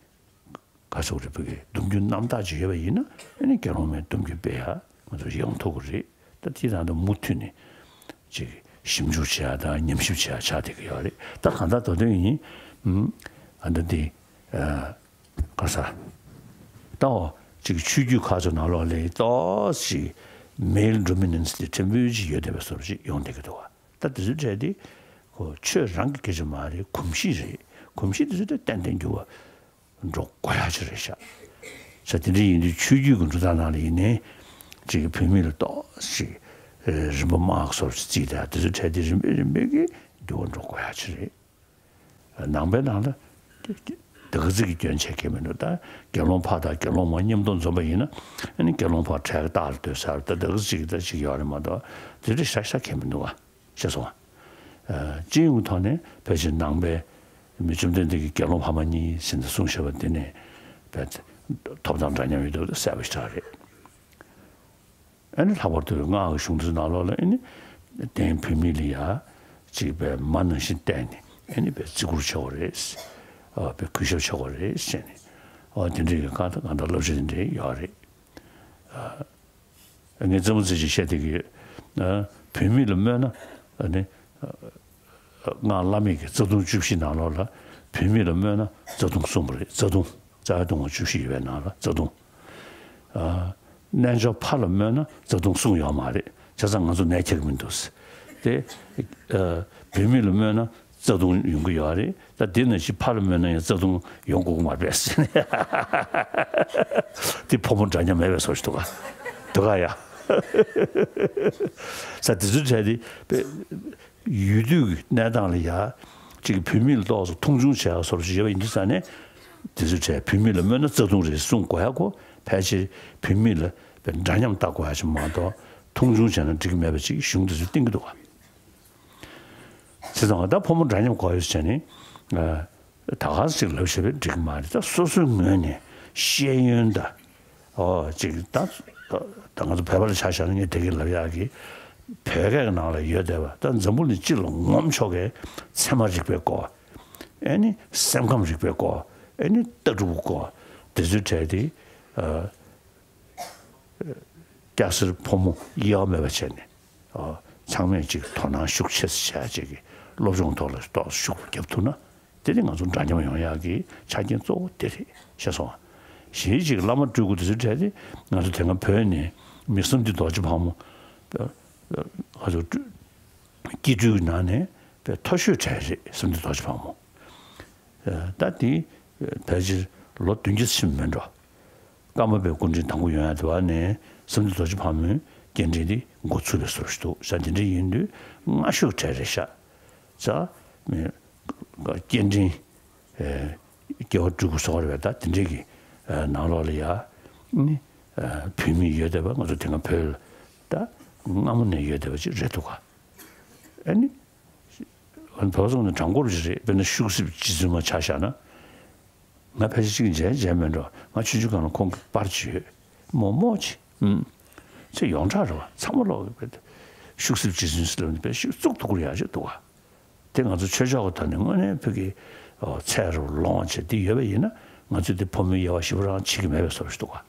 ག་ཟེར་རེད། བོད་ཀྱི་སྡོམ་རྒྱུན་རྣམ་དག་ཅིག་ཡོད་པ་ཡིན་ན་ཨ་ནི་དགེ་སློང་མའི་སྡོམ་རྒྱུན་སྤེལ་ཡ་ང་ཚོ་ཡོང་ཐུབ་ཀྱི་རེད། ད་དེ་དང་ད་མུ་མཐུད་ནས་ཅིག་ཞིབ་འཇུག་བྱེད་ཡ་དང་ཉམས་ཞིབ་བྱེད་ཡ་ཆགས་བསྡད་ཀྱི་ཡོད་རེད། ད་གང་ལྟར་མདོ་དོན་ཡིན། ཨ་ད་འདི་ཨ། ག་ས། ཏོ། ཅིག་ཆོས་བརྒྱུད་ཁག་ཚོ་ནང་ལོགས་ལ་ཏོག་ཙམ་male dominance དེ་ཕྲན་བུ་ཅིག་ཡོད་བསྡད་པའི་བཟོ་འདྲ་ཅིག་ཡོང་བསྡད་ཀྱི་འདུག་བ། ད་དེ་ཚོའི་གྲས་དེ་ཁོ་ཆོས་རང་གི་སྐད་ཆ་མ་རེད། གོམས་གཤིས་རེད། གོམས་གཤིས་དེ་ཚོ་ད་ཏན་ཏན་འགྱུར་བ་འགྲོ་དགོས་ཡ་ཅིག་རེད་ཤག། ས་དེ་འདྲ་ཡིན་དུས་ཆོས་བརྒྱུད་ཀྱི་འགྲོ་སྟངས་ནང་ལ་ཡིན་ནའི་ཅིག་བོད་མི་ལ་ཏོག་ཙམ་རིམ་པ་དམའ་བ་བཟོ་འདྲ་ཅིག་བརྩིས་ཏེ་དེ་ཚོའི་གྲས་དེ་རིམ་པས་རིམ་པས་ཀྱིས་འགྱུར་བ་འགྲོ་དགོས་ཡ་ཅིག་རེད། ནང་པའི་ནང་ལ་དེ་ག་ཚོད་ཀྱི་སྐྱོན་ཆ་གང་ཡང་མི་འདུག། ད་དགེ་སློང་ཕ་དང་དགེ་སློང་མ་མཉམ་དུ་འཛོམས་པ་ཡིན་ན་ཨ་ནི་དགེ་སློང་ཕ་གྲལ་ལྟག་ལ་སྡོད་ས་རེད། ད་དེ་ག་ཚོད་ཀྱི་ད་ཅིག་ཡོད་རེད་མ་གཏོགས་དེ་འདྲ་ཤ་ཤ་གང་ཡང་མི་འདུག་བ། ཤེས་སོང་བ། སྤྱི་ཡོངས་ཐོག་ནས་ཕལ་ཆེར་ནང་པའི་མི་བཅོམ་ལྡན་འདས་ཀྱིས་དགེ་སློང་ཕ་མ་གཉིས་ཟེར་ནས་གསུངས་བཞག་པ་དེ་ནས་བས་ཐོབ་ཐང་འདྲ་མཉམ་ཡོད་འདུག་ད་གསལ་པོ་ཞེ་དྲག་རེད། ཨ་ནི་ལྷག་པར་དུ་སྔགས་ཀྱི་གཞུང་དེ་ཚོ་ནང་ལོགས་ལ་ཨ་ནི་བསྟན་བོད་མི་ལ་ཡ་གཅིག་པའི་མ་ནང་བཞིན་བསྟེན་ནས་ཨ་ནི་པའི་བརྩི་བཀུར་བྱེད་དགོས་རེད། ཨ་པའི་གུས་ཞབས་བྱེད་དགོས་རེད་ཟེར་ནས་ཨ་དེ་འདྲའི་གི་གང་ལྟར་གང་ལྟར་བསླབ་བྱ་དེ་འདྲའི་ཡོད་རེད། ཨ་ངས་རྩེད་མོ་རྩེ་ཅིག་བཤད་བསྡད་ཀྱི་ཡོད། ཨ་བོད་མི་ལ་སྨོད་ན་ཨ་ནི་ཨ་སྔགས་བླ་མེད་ཀྱི་རྩ་ལྟུང་བཅུ་བཞི་ནང་ལོགས་ལ་བོད་མི་ལ་སྨོད་ན་རྩ་ལྟུང་གསུངས་པ་རེད། རྩ་ལྟུང་། རྩ་བའི་ལྟུང་བ་བཅུ་བཞི་ཡོད་པའི་ནང་ལ་རྩ་ལྟུང་། ཨ་རྣལ་འབྱོར་ཕ་ལ་སྨོད་ན་རྩ་ལྟུང་གསུངས་ཡོད་མ་རེད། བྱས་ཙང་ང་ཚོ་ནད་ཁྱག་གི་མི་འདུག་ཟེར། དེ་ཨ་བུད་མེད་ལ་སྨོད་ན་རྩ་ལྟུང་ཡོང་གི་ཡོད་རེད། ད་དེ་ནང་བཞིན་ཕ་ལ་སྨོད་ན་ཡང་རྩ་ལྟུང་ཡོང་དགོས་ཀྱི་མ་རེད་ཟེར་ནས། དེ་ཕོ་མོ་འདྲ་མཉམ་མེད་པའི་བཟོ་ཞིག་འདུག་ག་འདུག་ག་ཡ། ས་དེ་ཚོའི་གྲས་དེ་ཡུལ་དུས་ཀྱི་གནས་སྟངས་ལ་ཡ། གཅིག་གིས་བུད་མེད་ལ་ཏོག་ཙམ་མཐོང་ཆུང་བྱས་པ་བཟོ་འདྲ་ཞིག་ཡོད་པ་ཡིན་དུས་ཙང་ནས། དེ་ཚོའི་གྲས་བུད་མེད་ལ་སྨོད་ན་རྩ་ལྟུང་རེད་གསུང་དགོས་ཡ་ཁོ་ཕལ་ཆེར་བུད་མེད་ལ་དཔེ་འདྲ་མཉམ་ལྟ་དགོས་ཡ་ཅིག་མ་གཏོགས་མཐོང་ཆུང་བྱས་ན་འགྲིག་གི་མེད་པ་ཅིག་གཞུང་དེ་ཚོས་བསྟན་གྱི་འདུག་ག་བྱས་ཙང་ད་ཕོ་མོ་འདྲ་མཉམ་དགོས་ཡོད་ཟེར་ནས། ད་ག་ཟེ་ཅིག་ལབ་བྱས་པས་འགྲིག་གི་མ་རེད། ད་སོ་སོའི་ངོས་ནས་ཤེས་ཡོན་དང་། ཨོ་ཅིག་ད་ད་ང་ཚོ་བོད་པ་ལ་ཆ་བཞག་ན་ངས་དེ་གི་ལབ་ཡག་གི་བོད་སྐད་ཀྱི་ནང་ལ་ཡོད་བསྡད་པ། ད་འཛམ་བུ་གླིང་སྤྱི་ལ་ངོམ་ཆོག་གི་ཚད་མ་རིག་པའི་སྐོར། ཨེ་ནི་སེམས་ཁམས་རིག་པའི་སྐོར། ཨེ་ནི་ལྟ་གྲུབ་སྐོར། དེ་ཚོའི་གྲས་དེ་ཨ། སྐྱ་སེར་ཕོ་མོ་དབྱེ་བ་མེད་པ་བྱས་ནས། ཨ། ཚང་མས་ཅིག་དོ་སྣང་ཤུགས་ཆེ་ཙམ་བྱས་ཅིག་གི་སློབ་སྦྱོང་ཐོག་ལ་ཏོག་ཙམ་ཤུགས་པོ་བརྒྱབ་ཐུབ་ན། དེ་ནི་ང་ཚོ་འདྲ་མཉམ་ཡོང་ཡག་གི་ཆ་རྐྱེན་གཙོ་བོ་དེ་རེད་ཤེས་སོང་ང་། གཞན་ཅིག་བླ་མ་སྤྲུལ་སྐུ་དེ་ཚོའི་གྲས་དེ་ང་ཚོ་དེ་སྔ་བོད་ནས་མི་བསམ་གཏན་རྡོ་རྗེ་ཕག་མོ། ང་ཚོ་སྤྲུལ། སྐྱེ་སྤྲུལ་གྱི་ནང་ནས་དཔེ་མཐོ་ཤོས་གྲས་རེད་བསམ་གཏན་རྡོ་རྗེ་ཕག་མོ། ད་དེ་ཕལ་ཆེར་ལོ་བདུན་བརྒྱ་ཕྱིན་མིན་འགྲོ། ཀརྨ་པའི་སྐུ་ཕྲེང་དང་པོ་ཡོང་ཡ་དེ་བ་ནས་བསམ་གཏན་རྡོ་རྗེ་ཕག་མོའི་སྐྱེ་ཕྲེང་དེ་འགོ་ཚུགས་པའི་བཟོ་ཞིག་འདུག་ཤག་དེ་འདྲ་ཡིན་དུས་སྔ་ཤོས་གྲས་རེད་ཤག་ཤག་སྐྱེ་ཕྲེང་། སྐྱེ་བ་སྤྲུལ་སྐུ་སོགས་རེད་པས། ད་དེ་འདྲའི་གི་ནང་ལོགས་ལ་ཡ། ནི་བུད་མེད་ཡོད་བསྡད་པ་ང་ཚོ་དེ་སྔ་བོད་ལ་ད་སྔ་མོ་ནས་ཡོད་བསྡད་པ་ཅིག་རེད་འདུག་ག་ཨ་ནི། བོད་སོང་ནས་དྲང་པོར་ཞིག་རེད། དཔེར་ན་ཤུག་གསེབ་རྗེ་བཙུན་མ་ཆ་བཞག་ན། ང་ཕལ་ཆེར་གཅིག་མཇལ་མཇལ་མེད་འགྲོ། ང་ཆུང་ཆུང་སྒང་ལ་ཁོང་གི་པར་ཅིག་ཡོད། རྨོ་མོ་ཅིག་ཨུམ། ཚེ་ཡོངས་གྲགས་རེད་བ། ཚང་མ་ལོག་གི་བས། ཤུག་གསེབ་རྗེ་བཙུན་ཟེར་ལབ་ནས་བས་ཤུག་གཙུག་ཏུ་བཀུར་ཡག་ཅིག་འདུག་བ། དེ་ང་ཚོ་ཆོས་ཕྱོགས་ཀྱི་ཐོག་ནས་དངོས་གནས་བོད་ཀྱི་ཚད་རུ་ལོངས་བྱས་དེ་ཡོད་པ་ཡིན་ན་ང་ཚོས་དེ་ཕོ་མོའི་དབྱེ་བ་ཞིབ་རང་བྱེད་ཀྱི་མེད་པའི་བཟོ་ཞིག་འདུག་བ།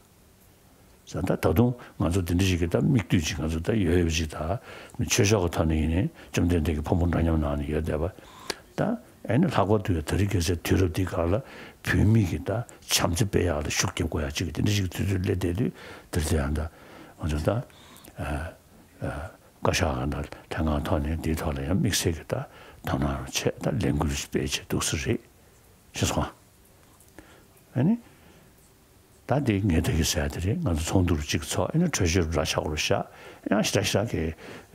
ད་ད་དུང་ང་ཚོ་དེ་འདྲ་ཞིག་གི་ད་མིག་ལྟོས་ཅིག་ང་ཚོ་ད་ཡོད་ཡོད་ཅིག་ད་ཆོས་ཕྱོགས་ཀྱི་ཐོག་ནས་ཡིན་ནའི་བཅོམ་ལྡན་འདས་ཀྱི་ཕུང་པོ་འདྲ་མཉམ་ནང་ནས་ཡོད་བསྡད་པ། ད་ཨེ་ནི་ལྷག་པར་དུ་ཡང་དེ་རིང་ཁ་སང་དུས་རབས་འདི་སྒང་ལ་བོད་མི་གི་ད་བྱམས་བརྩེ་སྤེལ་ཡག་ལ་ཤུགས་རྒྱབ་དགོས་ཡག་ཅིག་གི་དེ་འདྲ་ཞིག་དུས་ཚོད་སླེབས་བསྡད་དུས། དེར་དེ་ཡང་ད་ང་ཚོ་ད་ཨ་ཨ་བཀའ་ཤག་གང་དང་ལྷན་ཁང་ཐོག་ནས་འདིའི་ཐོག་ལ་ཡང་དམིགས་བསལ་གྱི་ད་དོ་སྣང་རུ་བྱས། ད་ལས་འགུལ་སྤེལ་བྱས་འདུག་ས་རེད། ཤེས་སོང་ཨ། ཨ་ནི། ད་དེ་ངས་ད་གིན་ཟེར་ཡ་དེ་རེད། ང་ཚོ་ཚོགས་འདུ་རུ་གཅིག་ཚོགས། ཨ་ནི་གྲོས་ཆོད་རུ་འདྲ་ཆགས་རུ་བཞག། ཡང་ཞེ་དྲག་ཞེ་དྲག་གི་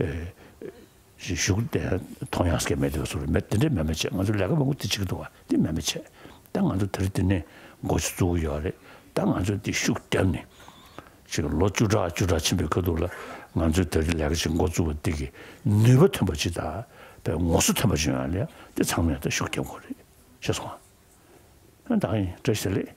ཨེ་ཞུ་གི་དེ་མཐོང་ཡག་གི་མེད་དུས་སུ་རུ་མེད། དེ་འདྲས་མེད་མ་བྱེད། ང་ཚོ་ལས་ཀ་མང་པོ་དེ་བྱེད་ཀྱི་འདུག་བ། དེ་མེད་མ་བྱེད། ད་ང་ཚོ་དེ་རིང་འདི་ནས་འགོ་ཚུགས་ཀྱི་ཡོད་རེད། ད་ང་ཚོ་འདི་ཤུགས་བརྒྱབ་ནས་ཅིག་ལོ་བཅུ་ཕྲག་བཅུ་ཕྲག་ཕྱིན་པའི་ཁ་ཐུག་ལ་ང་ཚོས་དེ་རིང་ལས་ཀ་ཅིག་འགོ་བཙུགས་པ་འདི་གི་ནུས་པ་ཐོན་པ་ཅིག་དང་། དཔེ་ངོ་སོ་ཐོན་པ་ཅིག་ཡོང་ཡག་ལ་དེ་ཚང་མས་ད་ཤུགས་རྒྱབ་དགོས་རེད། ཤེས་སོང་ཨ། ད་ཡིན། བཀྲ་ཤིས་བདེ་ལེགས།